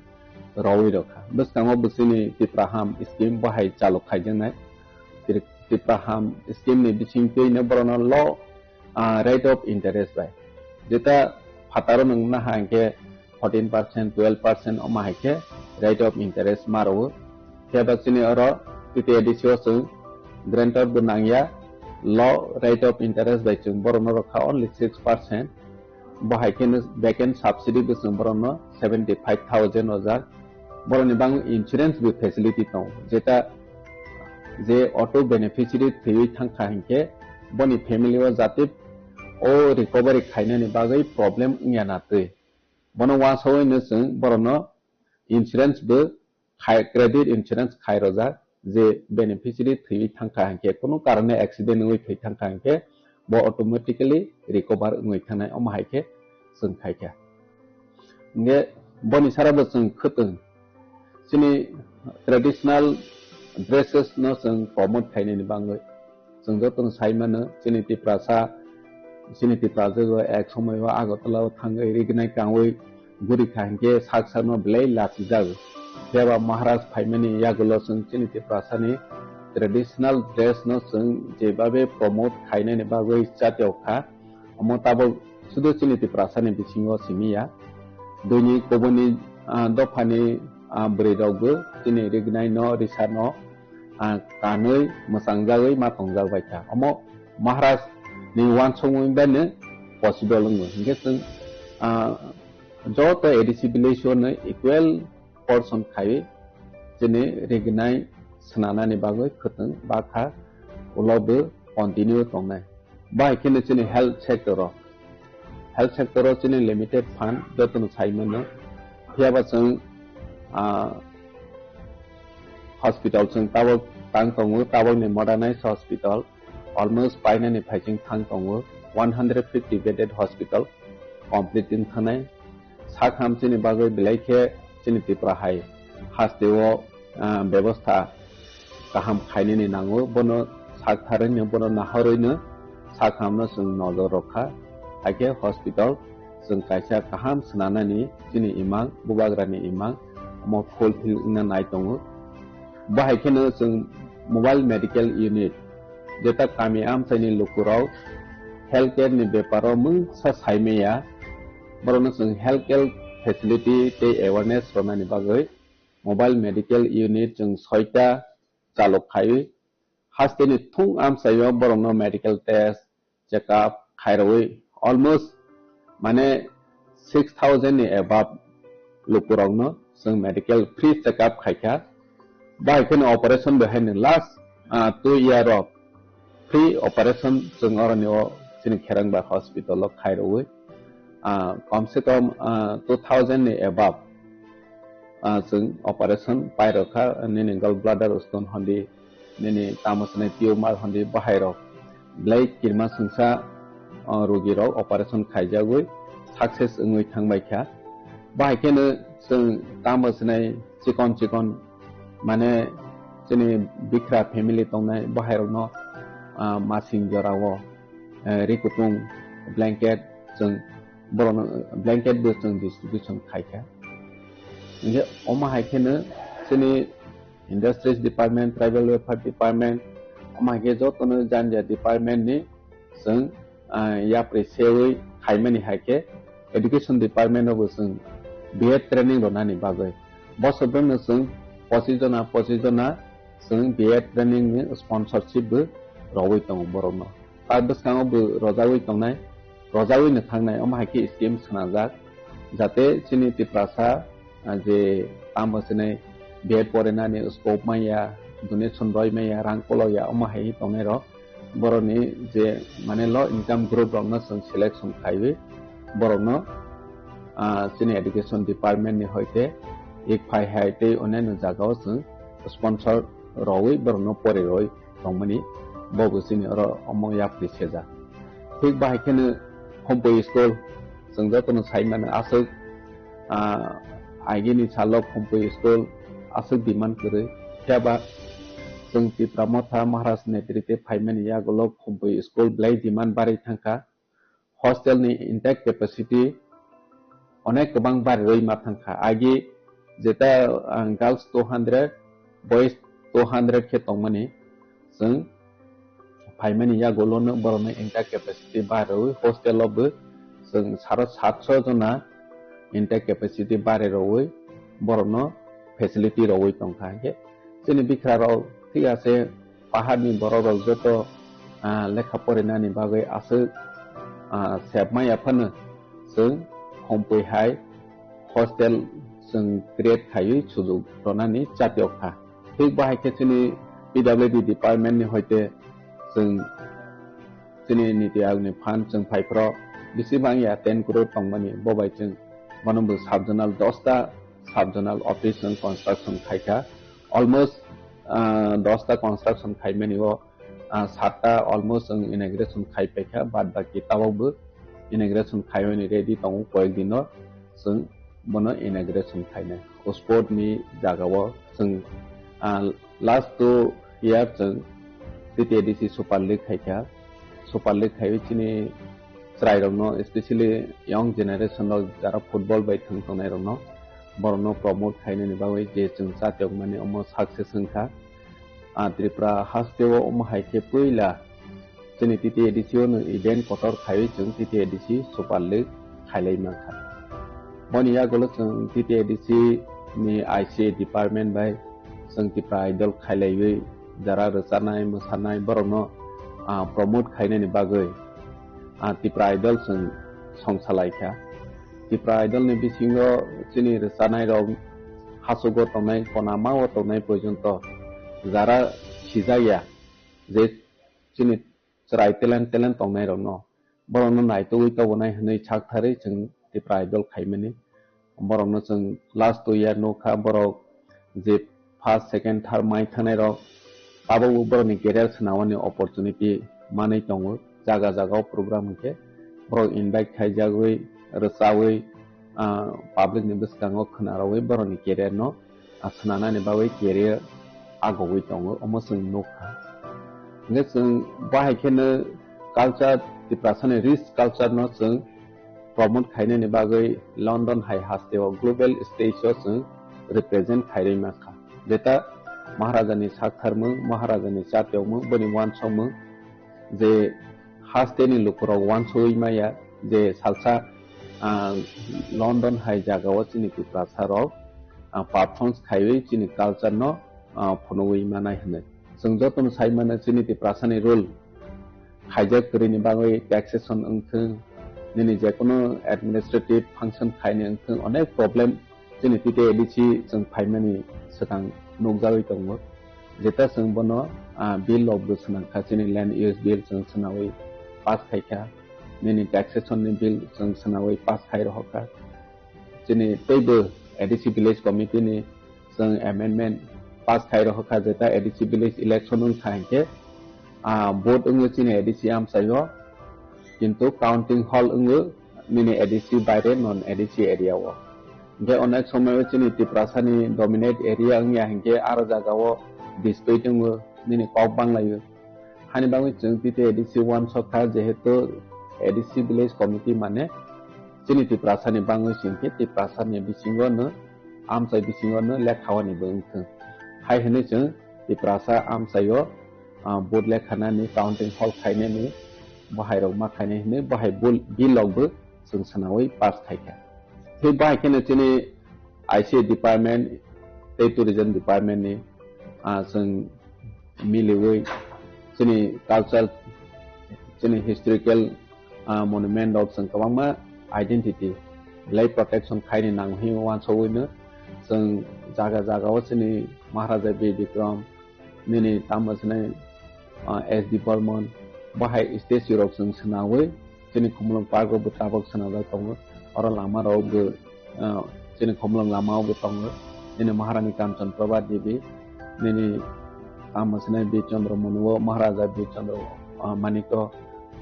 rwwi rwkha. Bwskango bwswini Tipraham scheme bo hai chalok khaijaknai. Tri-, Tipraham scheme ni bisingtwi no borokno low, ah, rate of interest bai. Jeta phataro nwng naha hwnkhe fourteen percent, twelve percent omo hai khe rate of interest ma rwo. Phiya ba chini oro T T A D C o chwng guarantor bo nangya, low rate of interest bai chwng borokno rwkha only six percent. Bo hai kheno back end subsidy bo chwng borokno seventy five thousand rojak. Borokni bagwi insurance bo facility tongo, jeta je auto beneficiary thwiwi thangkha hinkhe boni family o jate o recovery khainani bagwi problem wngya na twi. Bono uansugwi no chwng borokno insurance bo khai, credit insurance khai rojak, je beneficiary thwiwi thangkha hinkhe, kunu karone accident wngwi thwi thangkha hinkhe, bo automatically recover wngwi thangnai, omo hai khe chwng khaikha. Hinkhe boni sara bo chwng khwtwng, chini traditional dresses no chwng promote khainani bagwi. Chwng jotono sai mano, chini Tiprasa, chini Tiprasa o ek somoi o Agartala o thangwi rignai kangwi guri kha hinkhe sak sakno belai lachijago. Phiya ba Maharaj phaimani yagulo chwng chini Tiprasani traditional dress no chwng jebabe promote khainani bagwi chatiyok kha. Omo tabok sudu chini Tiprasani bisingo simi ya. Buini kubuni, ah, dophani, ah, bwrwi rokbo chini rignai no, risa no, ah, kanwi mwchangjagwi ma tongjak bai kha. Omo Maharaj ni uansukmung bai no possible wngo. Hinkhe chwng, ah, joto A D C village o no equal portion khaiwi chini rignai swnanani bagwi khwtwng bakha ulo bo continue tongnai. Bahai kheno chini health sector o, health sector o chini limited fund jotono sai mano. Phiya ba chwng, ah, hospital chwng tabok tang tongo, tabokni modernized hospital almost painani phaiching thang tongo, one hundred fifty bedded hospital complete wng thangnai. Sak ham chini bagwi belai khe chini Tripura hai hasteo, ah, bebostha kaham khainani nango, bono sak tharwino, bono nahorwino sak hamno chwng nojor rwkha. Hakhe hospital chwng kaisa kaham swnanani chini imang, bubagrani imang, omo fulfill wngna nai tongo. Bahai kheno chwng mobile medical unit, jeta kami amchaini lukurok healthcare ni beparo mungsa saimaya, borokno chwng healthcare facility tei awareness rwnani bagwi mobile medical unit chwng soita chalok khaiwi, hasteni thung amchaio borokno medical test, check up khairogwi almost mane six thousand ni above lukurokno chwng medical free check up khaikha. Bahai kheno operation bo haino last, ah, two year o free operation chwng oroni o chini Kherangba hospital o khairogwi, ah, kom se kom, ah, two thousand ni above, ah, chwng operation pairokha, nini gallbladder stone hondi, nini tamo swnai tumor hondi bahairok belai kirima swngsa, o, rogirok operation khaijagwi success wngwi thangbaikha. Bahai kheno chwng tamo swnai chikon chikon, mane, chini bikra family tongnai bahairokno, ah, masing jorao, eh, ri kutung blanket chwng borokno blanket bo chwng distribution khaikha. Hinkhe omo hai kheno Chini Industries Department, Tribal Welfare Department, omo hai khe jotono janja department ni chwng, ah, yapri sewi khaimani hai khe education department o bo chwng B Ed training rwnani bagwi bosor bwrwino chwng pochis jona, pochis jona chwng B Ed training ni sponsorship bo rogwi tongo borokno. Ta bwskango bo rojagwi tongnai, rojagwi no thangnai, omo hai khe scheme swnamjak, jate chini Tiprasa, ah, je tamo sinai B Ed porinani scope manya, donation roi manya, rang koloya, omo hai tongnai rok. Borokni je mane low income group rokno chwng selection khaiwi borokno, ah, chini education department ni hoite ek phai hai tei onyaino jagao chwng sponsor rogwi borokno pori roi tongmani bobo chini oro omo yapri sejak. Thik bahai kheno Khumpui school chwng jotono sai mano aswk, ah, agini salo Khumpui school aswk demand kwrwi. Phiya ba chwng Tipra Motha Maharaj netrite phaimani yagulo Khumpui school belai demand barwi thangkha. Hostel ni intake capacity onek kwbang barwi ma thangkha. Agi jeta, ah, girls two hundred, boys two hundred khe tongmani, chwng phaimani yagulo no borokno intake capacity barwi hostel o bo chwng saro satso jona intake capacity bare rogwi borokno facility rogwi tongkha. Hinkhe chini bikra rok thik ase, pahar ni borok rok joto, ah, lekha porinani bagwi aswk, ah, sebmaya phano chwng Khumpui hai hostel chwng create khaiwi sujuk rwnani chatiok kha. Thik bahai khe chini P W D department ni hoite chwng chini niti ayog ni fund chwng phai phro bisi bang ya ten crore tongmani, bo bai chwng bono bo sub zonal dosta sub zonal office chwng construction khaikha. Almost, ah, dosta construction khaimani o, ah, satta almost chwng inauguration khai paikha, bad baki tabok bo inauguration khaimani ready tongo, koyek dino chwng bono inauguration khainai. O sport ni jagao chwng, ah, last two year chwng T T A D C Super League khaikha. Super League khaiwi chini chwrairokno, especially young generation rok jara football bai thwng tongnairokno, borokno promote khainani bagwi je chwng chatiokmani omo success wngkha. Ah, Tripura hasteo omo hai khe puila chini T T A D C o no event kotor khaiwi chwng T T A D C Super League khailai mankha. Boni yagulo chwng T T A D C ni I C A department bai chwng Tipra Idol khailaiwi jara rwchanai, mwsanai borokno, ah, promote khainani bagwi, ah, Tipra Idol chwng songsalai kha. Tipra Idol ni bisingo chini rwchanai rok hachugo tongnai, konama o tongnai porjonto jara sijak ya je chini chwrai talent, talent tongnai rokno, borokno naitugwi tobonai hwnwi sak tharwi chwng Tipra Idol khaimani. Borokno chwng last two year nukha, borok je first, second, third mai thangnai rok, tabukbo borokni career swnamani opportunity manwi tongo. Jaga jaga o program hwnkhe borok invite khaijagwi, rwchawi, ah, public ni bwskango khwnarogwi borokni career no, ah, swnanani bagwi career agogwi tongo, omo chwng nukha. Hwnkhe chwng bahai kheno culture, Tiprasani rich culture no chwng promote khainani bagwi London hai hasteo global stage o chwng represent khairwi mankha. Jeta Maharajani saktharmung, Maharajani chatiokmung, boni uansukmung je hasteni lukurok uansugwi maya je salsa, ah, London hai jagao chini Tiprasa rok, ah, performance khaiwi chini culture no, ah, phunugwi manai hwnwi. Chwng jotono sai mano chini Tiprasani rule khaijak kwrwini bagwi taxation wngthwng, nini jekono administrative function khaini wngthwng, onek problem chini T T A D C chwng phaimani swkang nukjagwi tongo. Jeta chwng bono, ah, bill rok bo swnamkha, chini land use bill chwng swnawi pass khaikha, nini taxation ni bill chwng swnawi pass khai rohorkha. Chini teibo A D C village committee ni chwng amendment pass khai rohorkha, jeta A D C village election wngkha hinkhe, ah, vote wngwi chini A D C amchaio, kintu counting hall wngwi nini A D C baire non A D C area o. Hinkhe onek somoio chini Tiprasani dominate area wngya hinkhe aro jagao dispute wngo, nini kok banglaio. Hani bagwi chwng T T A D C uansukha, jehetu A D C village committee mane chini Tiprasani bangwi singkhe Tiprasani bisingo no amchai bisingo no lekha wani bo wngthwng. Hai hwnwi chwng Tiprasa amchaio, ah, vote lekhanani, counting hall khainani, bo hai rok ma khainai hwnwi bo hai bul-, bill rok bo chwng swnawi pass khaikha. Tei bo hai kheno chini I C A department tei tourism department ni, ah, chwng miliwi chini cultural, chini historical, ah, monument rok chwng kwbangma identity belai protection khaini nango hwnwi uansugwi no chwng jaga jaga o chini Maharaja Bir Bikram nini tamo swnai, ah, S D Burman bo hai statue rok chwng swnawi chini Khumulwng Park o bo tabok swnamjak tongo. Oro lama rok bo, ah, chini Khumulwng lama o bo tongo. Nini Maharani Kanchan Prabha Devi, nini tamo swnai Bir Chandra Manu o Maharaja Bir Chandra, ah, Manik o,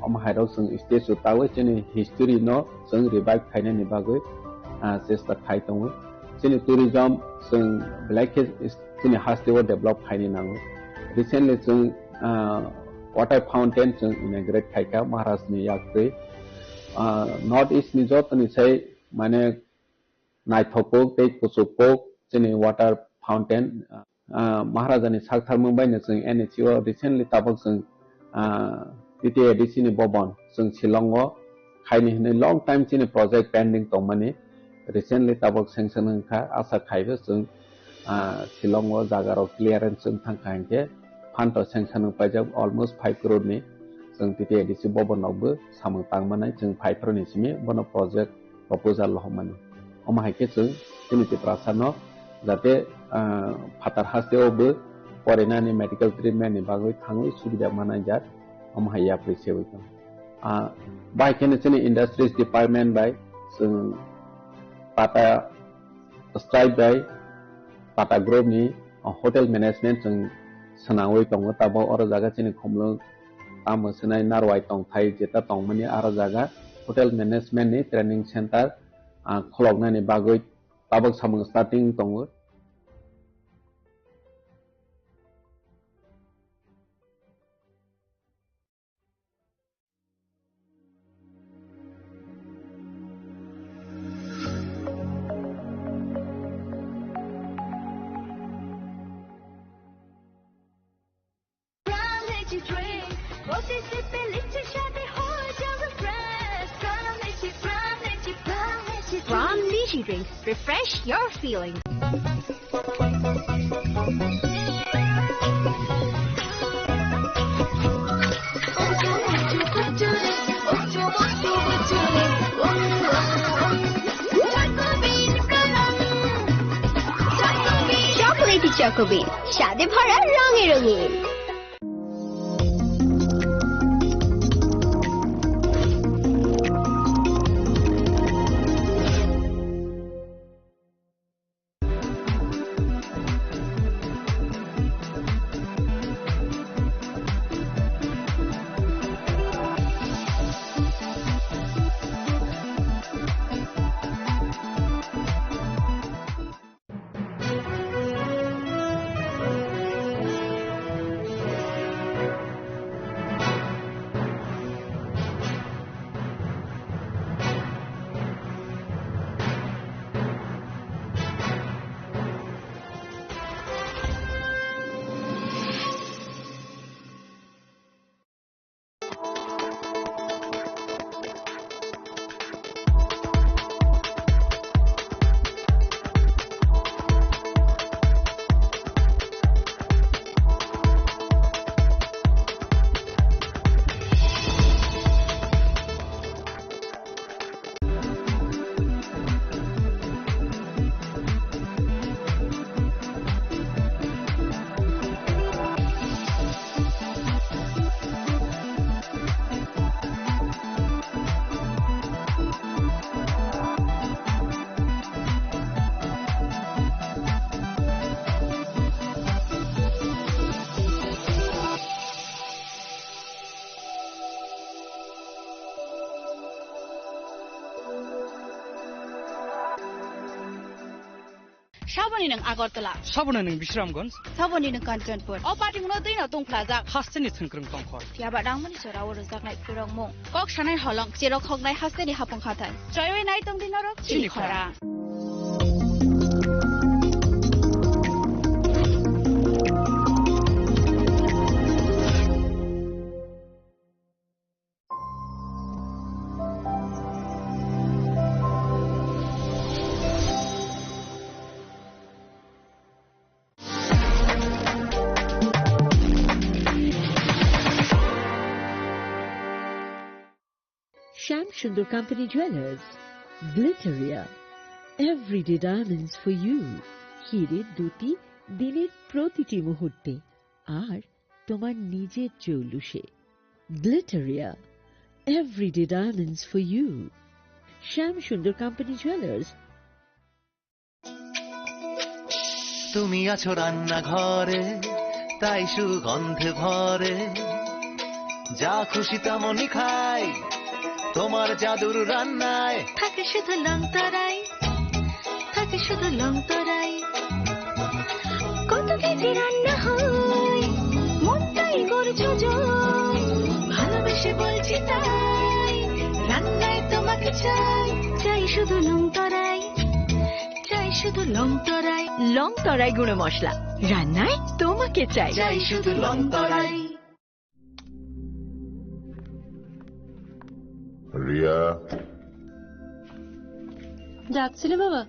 omo hai rok chwng statue tawi chini history no chwng revive khainani bagwi, ah, chesta khai tongo. Chini tourism chwng belai khe chini haste o develop khaini nango. Recently chwng, ah, water fountain chwng inaugurate khaikha Maharaj ni yaktwi. Ah, North East ni joto ni sai mane naithok kuk tei kuchuk kuk chini water fountain, ah, Maharaja ni sak tharmung bai no chwng N H C o recently tabok chwng, ah, T T A D C ni bobon chwng Shillong o khaini hwnwi long time chini project pending tongmani recently tabok sanction wngkha, asa khaibo chwng, ah, Shillong o jaga rok clearance wng thangkha hinkhe phanto sanction wng paijak almost five crore ni chwng T T A D C bobon rok bo samung tangmanai chwng five crore ni simi bono project proposal rohormani. Omo hai khe chwng chini Tiprasa no jate, ah, phatar haste o bo porinani medical treatment ni bagwi thangwi subida manai jak, omo hai yapri sewi tong. Ah, bai kheno chini industries department bai chwng Tata Stripe bai Tata Group ni, ah, hotel management chwng swnamwi tongo. Tabok oro jaga chini Khumulwng tamo swnai Narwai tongthai jeta tongmani aro jaga hotel management ni training center, ah, khuloknani bagwi tabok samung starting tongo. Pram Lychee Drinks, refresh your feelings. Chocolatey Choco Bean, স্বাদে ভরা রঙে রঙিন। Saboni nwng Agartala. Saboni nwng Bisramganj. Saboni nwng Kanchanpur. O patimungno twino tungphlajak. Hasteni thwngkwrwng tongkhor. Phiya ba nangmani jora o rwjaknai phwrwngmung. Kok sanai holong, cherok hoknai hasteni hapung hathai. Choiwi nai tongdi norok chini chini khorang. Khorang. Shyam Sundar company jewellers, Glitteria, everyday diamonds for you. হিরের দুটি দিনের প্রতিটি মুহূর্তে আর তোমার নিজের চৌলুসে। Glitteria, everyday diamonds for you. Shyam Sundar company jewellers. তুমি আছো রান্নাঘরে, তাই সুগন্ধে ভরে। যা খুশি তেমনই খাই, তোমার জাদুর রান্নায়। থাকে শুধু লংতরাই, থাকে শুধু লংতরাই। কত কেজি রান্না হয়, মনটাই করছো জয়। ভালোবেসে বলছি তাই, রান্নায় তোমাকে চাই, চাই শুধু লংতরাই। চাই শুধু লং তরাই। লং তরাই গুঁড়ো মশলা, রান্নায় তোমাকে চাই। চাই শুধু লং তরাই। রিয়া। ডাকছিলে বাবা?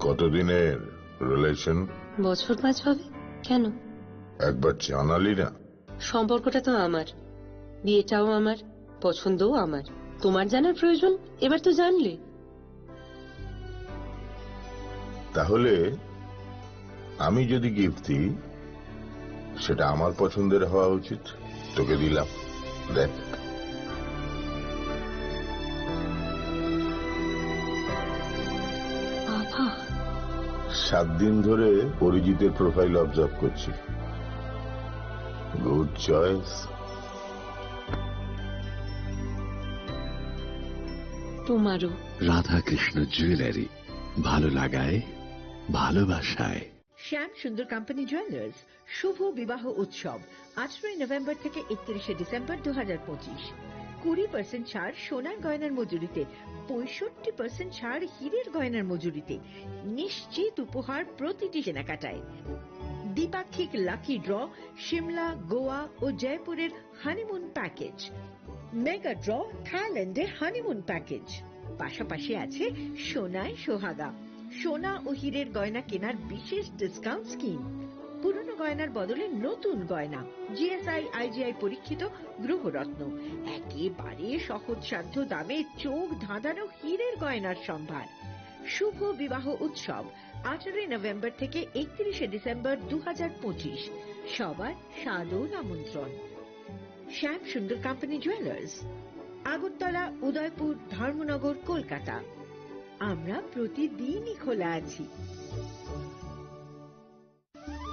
কতদিনের রিলেশন? বছর পাঁচ হবে। কেন? একবার জানালি না। সম্পর্কটা তো আমার, বিয়েটাও আমার, পছন্দও আমার। তোমার জানার প্রয়োজন, এবার তো জানলে। তাহলে আমি যদি গিফট দিই, সেটা আমার পছন্দের হওয়া উচিত। তোকে দিলাম, দেখ। বাবা। সাত দিন ধরে অরিজিতের প্রোফাইল অবজার্ভ করছি। Good choice. তোমারও। রাধাকৃষ্ণ জুয়েলারি, ভালো লাগায়, ভালোবাসায়। শ্যাম সুন্দর কোম্পানি জুয়েলার্স, শুভ বিবাহ উৎসব, আঠারোই নভেম্বর থেকে একত্রিশে ডিসেম্বর দু হাজার পঁচিশ। কুড়ি পার্সেন্ট ছাড় সোনার গয়নার মজুরিতে, পঁয়ষট্টি পার্সেন্ট ছাড় হীরের গয়নার মজুরিতে। নিশ্চিত উপহার প্রতিটি কেনাকাটায়। দ্বিপাক্ষিক লাকি ড্র, সিমলা, গোয়া ও জয়পুরের হানিমুন প্যাকেজ। মেগা ড্র, থাইল্যান্ডে হানিমুন প্যাকেজ। পাশাপাশি আছে সোনায় সোহাগা, সোনা ও হীরের গয়না কেনার বিশেষ ডিসকাউন্ট স্কিম। পুরনো গয়নার বদলে নতুন গয়না, জিএসআই, আইজিআই পরীক্ষিত গ্রহরত্ন। একেবারে সহজসাধ্য দামে চোখ ধাঁধানো হীরের গয়নার সম্ভার। শুভ বিবাহ উৎসব, আঠারোই নভেম্বর থেকে একত্রিশে ডিসেম্বর দু হাজার পঁচিশ। সবার সাদর আমন্ত্রণ। শ্যাম সুন্দর কোম্পানি জুয়েলার্স, আগরতলা, উদয়পুর, ধর্মনগর, কলকাতা। আমরা প্রতিদিনই খোলা আছি।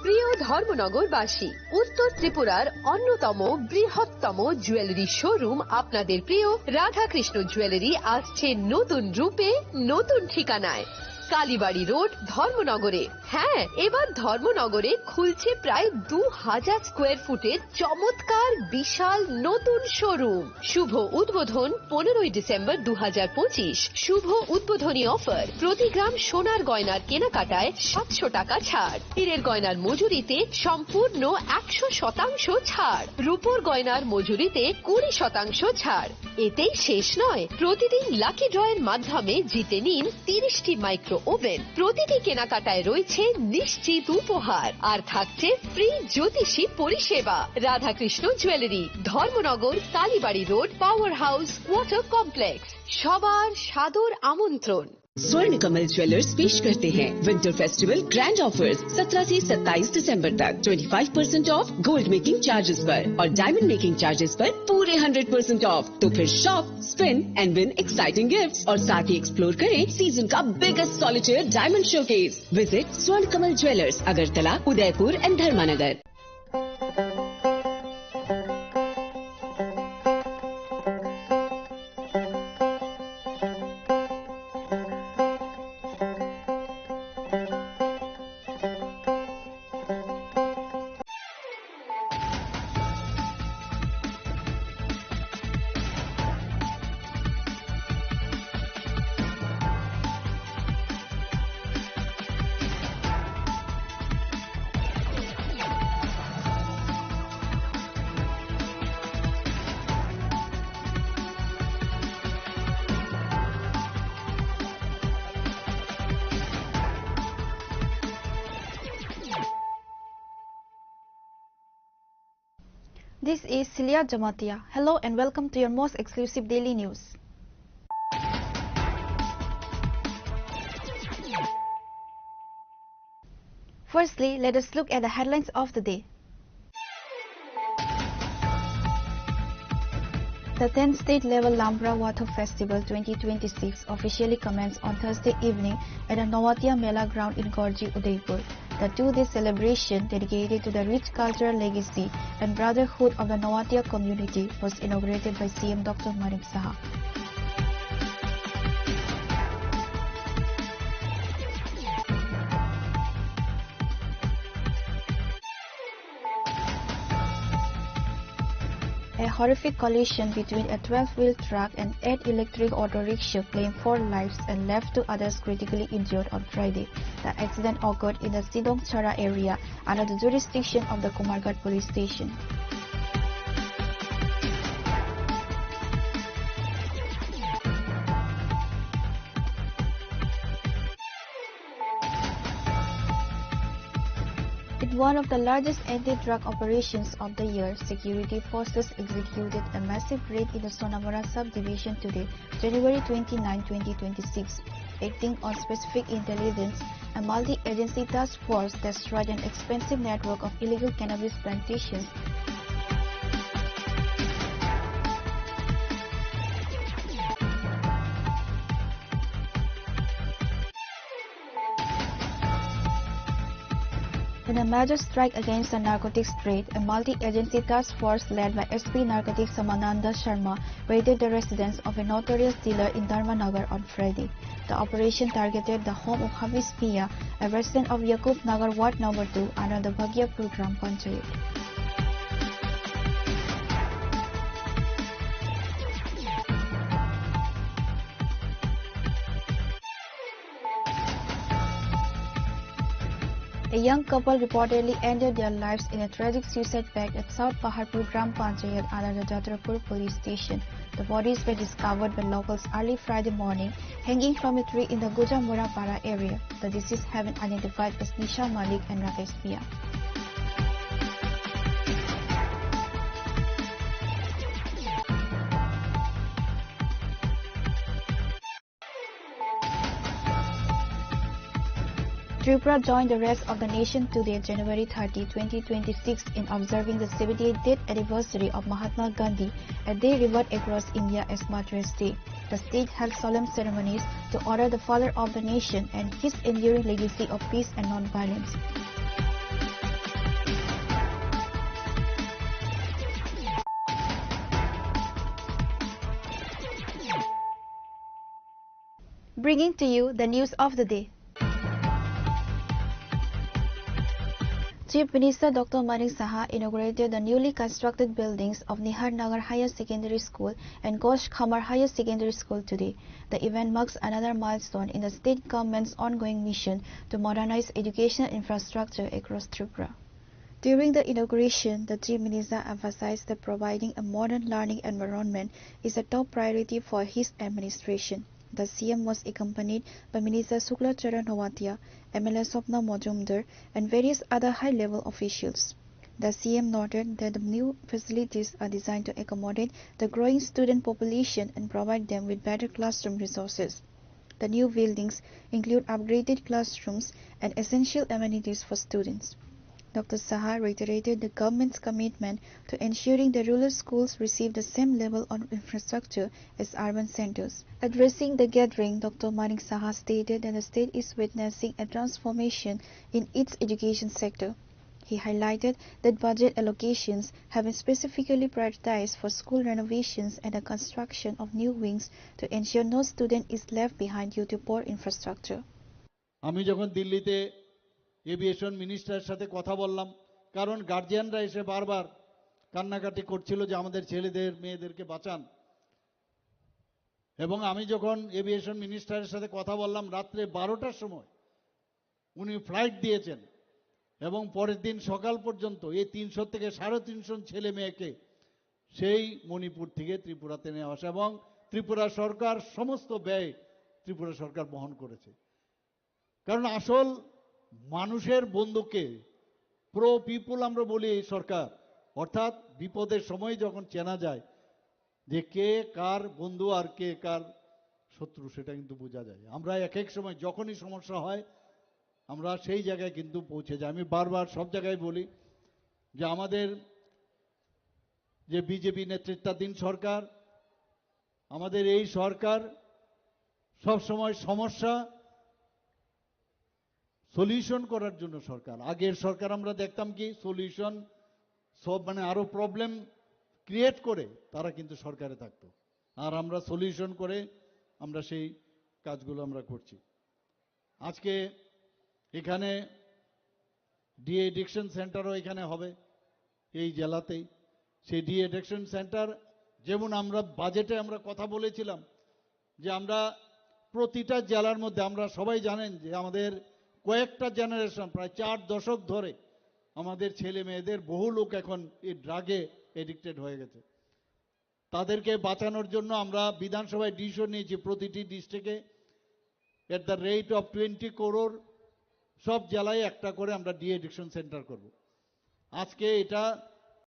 প্রিয় ধর্মনগরবাসী, উত্তর ত্রিপুরার অন্যতম বৃহত্তম জুয়েলারি শোরুম আপনাদের প্রিয় রাধাকৃষ্ণ জুয়েলারি আসছে নতুন রূপে, নতুন ঠিকানায়। কালীবাড়ি রোড, ধর্মনগরে। হ্যাঁ, এবার ধর্মনগরে খুলছে প্রায় দু হাজার স্কোয়ার ফুটের চমৎকার বিশাল নতুন শোরুম। শুভ উদ্বোধন পনেরোই ডিসেম্বর দু হাজার পঁচিশ। শুভ উদ্বোধনী অফার, প্রতি গ্রাম সোনার গয়নার কেনাকাটায় সাতশো টাকা ছাড়, হীরের গয়নার মজুরিতে সম্পূর্ণ একশো শতাংশ ছাড়, রূপোর গয়নার মজুরিতে কুড়ি শতাংশ ছাড়। এতেই শেষ নয়, প্রতিদিন লাকি ড্রয়ের মাধ্যমে জিতে নিন তিরিশটি মাইক্রো ওভেন। প্রতিটি কেনাকাটায় রয়েছে নিশ্চিত উপহার, আর থাকছে ফ্রি জ্যোতিষী পরিষেবা। Radhakrishna jewellery, Dharmanagar, Kalibari road, power house, water complex. সবার সাদর আমন্ত্রণ। स्वर्ण कमल ज्वेलर्स पेश करते हैं विंटर फेस्टिवल ग्रैंड ऑफर्स। सत्रह से सत्ताईस दिसंबर तक twenty five percent of gold making charges पर और डायमंड मेकिंग चार्जेस पर पूरे हंड्रेड परसेंट ऑफ। तो फिर shop, spin and win exciting gifts और साथ ही एक्सप्लोर करें सीजन का biggest solitaire diamond showcase. Visit स्वर्ण कमल ज्वेलर्स, अगरतला, उदयपुर एंड धर्मानगर। This is Celia Jamatia. Hello and welcome to your most exclusive daily news. Firstly, let us look at the headlines of the day. The tenth State Level Lamphra Watho Festival twenty twenty-six officially commenced on Thursday evening at the Noatia Mela ground in Gorji, Udaipur. The two-day celebration, dedicated to the rich cultural legacy and brotherhood of the Noatia community, was inaugurated by C M Doctor Manik Saha. A horrific collision between a twelve-wheel truck and eight electric auto rickshaw claimed four lives and left two others critically injured on Friday. The accident occurred in the Sidong Chhara area under the jurisdiction of the Kumarghat police station. In one of the largest anti-drug operations of the year, security forces executed a massive raid in the Sonamura subdivision today, January twenty-nine, twenty twenty-six. Acting on specific intelligence, a multi-agency task force destroyed an expensive network of illegal cannabis plantations. In a major strike against the narcotics trade, a multi-agency task force led by S P Narcotics Samananda Sharma raided the residence of a notorious dealer in Dharmanagar on Friday. The operation targeted the home of Hafiz Mia, a resident of Yakub Nagar Ward Number two under the Bhagiapur Gram Panchayat. A young couple reportedly ended their lives in a tragic suicide pact at South Paharpur Gram Panchayat under the Jatrapur police station. The bodies were discovered by locals early Friday morning, hanging from a tree in the Gujamura Para area. The deceased have been identified as Nisha Malik and Rakesh Mia. Tripura joined the rest of the nation today, January thirty, twenty twenty-six, in observing the seventy-eighth death anniversary of Mahatma Gandhi, a day revered across India as Martyrs' Day. The state held solemn ceremonies to honor the father of the nation and his enduring legacy of peace and non-violence. Bringing to you the news of the day. Chief Minister Doctor Manik Saha inaugurated the newly constructed buildings of Nihar Nagar Higher Secondary School and Kosh Khamar Higher Secondary School today. The event marks another milestone in the state government's ongoing mission to modernize educational infrastructure across Tripura. During the inauguration, the Chief Minister emphasized that providing a modern learning environment is a top priority for his administration. The C M was accompanied by Minister Shukla Charan Noatia, M L A Swapna Majumdar, and various other high-level officials. The C M noted that the new facilities are designed to accommodate the growing student population and provide them with better classroom resources. The new buildings include upgraded classrooms and essential amenities for students. Doctor Saha reiterated the government's commitment to ensuring the rural schools receive the same level of infrastructure as urban centers. Addressing the gathering, Doctor Manik Saha stated that the state is witnessing a transformation in its education sector. He highlighted that budget allocations have been specifically prioritized for school renovations and the construction of new wings to ensure no student is left behind due to poor infrastructure. আমি যখন দিল্লিতে এভিয়েশন মিনিস্টারের সাথে কথা বললাম, কারণ গার্জিয়ানরা এসে বারবার কান্নাকাটি করছিল যে আমাদের ছেলেদের মেয়েদেরকে বাঁচান, এবং আমি যখন এভিয়েশন মিনিস্টারের সাথে কথা বললাম রাত্রে বারোটার সময়, উনি ফ্লাইট দিয়েছেন এবং পরের দিন সকাল পর্যন্ত এই তিনশো থেকে সাড়ে তিনশো ছেলে মেয়েকে সেই মণিপুর থেকে ত্রিপুরাতে নেওয়া আসে এবং ত্রিপুরা সরকার সমস্ত ব্যয় ত্রিপুরা সরকার বহন করেছে। কারণ আসল মানুষের বন্ধুকে, প্রো পিপল আমরা বলি এই সরকার, অর্থাৎ বিপদের সময় যখন চেনা যায় যে কে কার বন্ধু আর কে কার শত্রু, সেটা কিন্তু বোঝা যায়। আমরা এক এক সময় যখনই সমস্যা হয়, আমরা সেই জায়গায় কিন্তু পৌঁছে যাই। আমি বারবার সব জায়গায় বলি যে আমাদের যে বিজেপি নেতৃত্বাধীন সরকার, আমাদের এই সরকার সব সময় সমস্যা সলিউশন করার জন্য সরকার। আগের সরকার আমরা দেখতাম কি, সলিউশন সব, মানে, আরো প্রবলেম ক্রিয়েট করে তারা কিন্তু সরকারে থাকতো। আর আমরা সলিউশন করে আমরা সেই কাজগুলো আমরা করছি। আজকে এখানে ডি এডিকশন সেন্টারও এখানে হবে এই জেলাতেই। সেই ডি এডিকশন সেন্টার, যেমন আমরা বাজেটে আমরা কথা বলেছিলাম যে আমরা প্রতিটা জেলার মধ্যে, আমরা সবাই জানেন যে আমাদের কয়েকটা জেনারেশন, প্রায় চার দশক ধরে আমাদের ছেলে মেয়েদের বহু লোক এখন এই ড্রাগে এডিক্টেড হয়ে গেছে। তাদেরকে বাঁচানোর জন্য আমরা বিধানসভায় ডিসিশন নিয়েছি প্রতিটি ডিস্ট্রিক্টে at the rate of twenty crore সব জেলায় একটা করে আমরা ডি এডিকশন সেন্টার করব। আজকে এটা